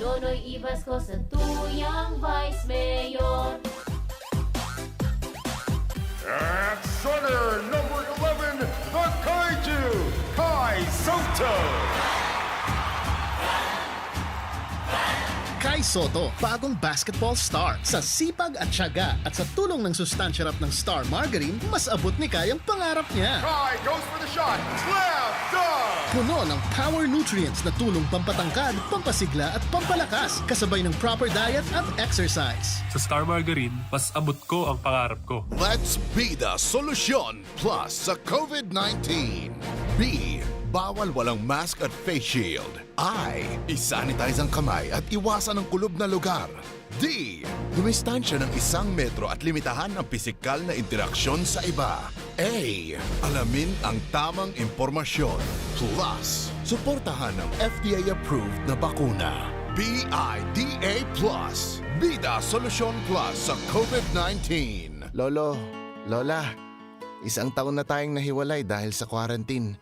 Nonoy Ibasko, satuyang vice mayor. At starter number eleven, the Kaiju, Kai Soto. Kai Soto, bagong basketball star. Sa sipag at tiyaga at sa tulong ng sustansya rap ng Star Margarine, mas abot ni Kai ang pangarap niya. Kai goes for the shot. Slam dunk. Puno ng power nutrients na tulong pampatangkad, pampasigla at pampalakas, kasabay ng proper diet at exercise. Sa Star Margarine, mas abot ko ang pangarap ko. Let's be the solusyon plus sa COVID nineteen. B, bawal walang mask at face shield. I, isanitize ang kamay at iwasan ang kulob na lugar. D, dumistansya ng isang metro at limitahan ang pisikal na interaksyon sa iba. A, alamin ang tamang impormasyon. Plus, suportahan ang F D A-approved na bakuna. B I D A plus, Bida Solusyon Plus sa COVID nineteen. Lolo, Lola, isang taon na tayong nahiwalay dahil sa quarantine.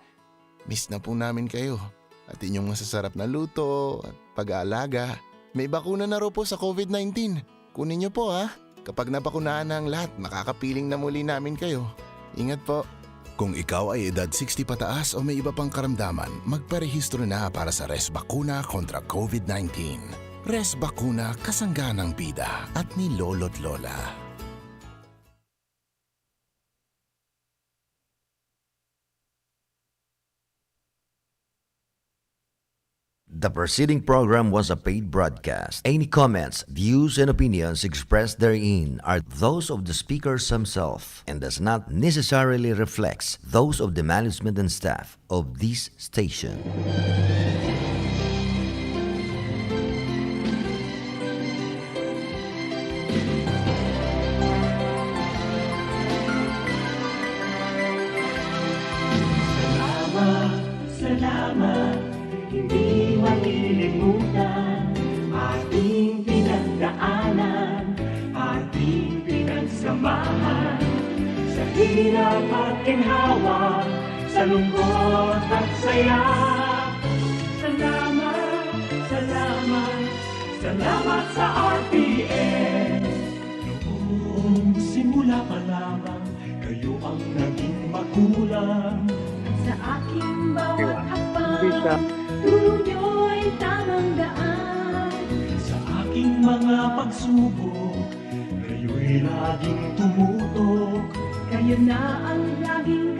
Miss na po namin kayo at inyong masasarap na luto at pag-aalaga. May bakuna na raw po sa COVID nineteen. Kunin niyo po ha. Kapag nabakunahan na ang lahat, makakapiling na muli namin kayo. Ingat po. Kung ikaw ay edad sixty pataas o may iba pang karamdaman, magparehistro na para sa Resbakuna kontra COVID nineteen. Resbakuna, kasangga ng bida at ni Lolo't Lola. The preceding program was a paid broadcast. Any comments, views, and opinions expressed therein are those of the speakers himself and does not necessarily reflect those of the management and staff of this station. Salamat, salamat, hindi malilimutan. Ating pinagdaanan, ating pinagsamahan. Sa hirap at ginhawa, sa lungkot at saya. Salamat, salamat, salamat sa R P N. Noong simula pa lamang, kayo ang naging magulang. Sa aking bawat hakbang, turo niyo'y tamang daan. Sa aking mga pagsubok, kayo'y laging tumutok. Kayo na ang laging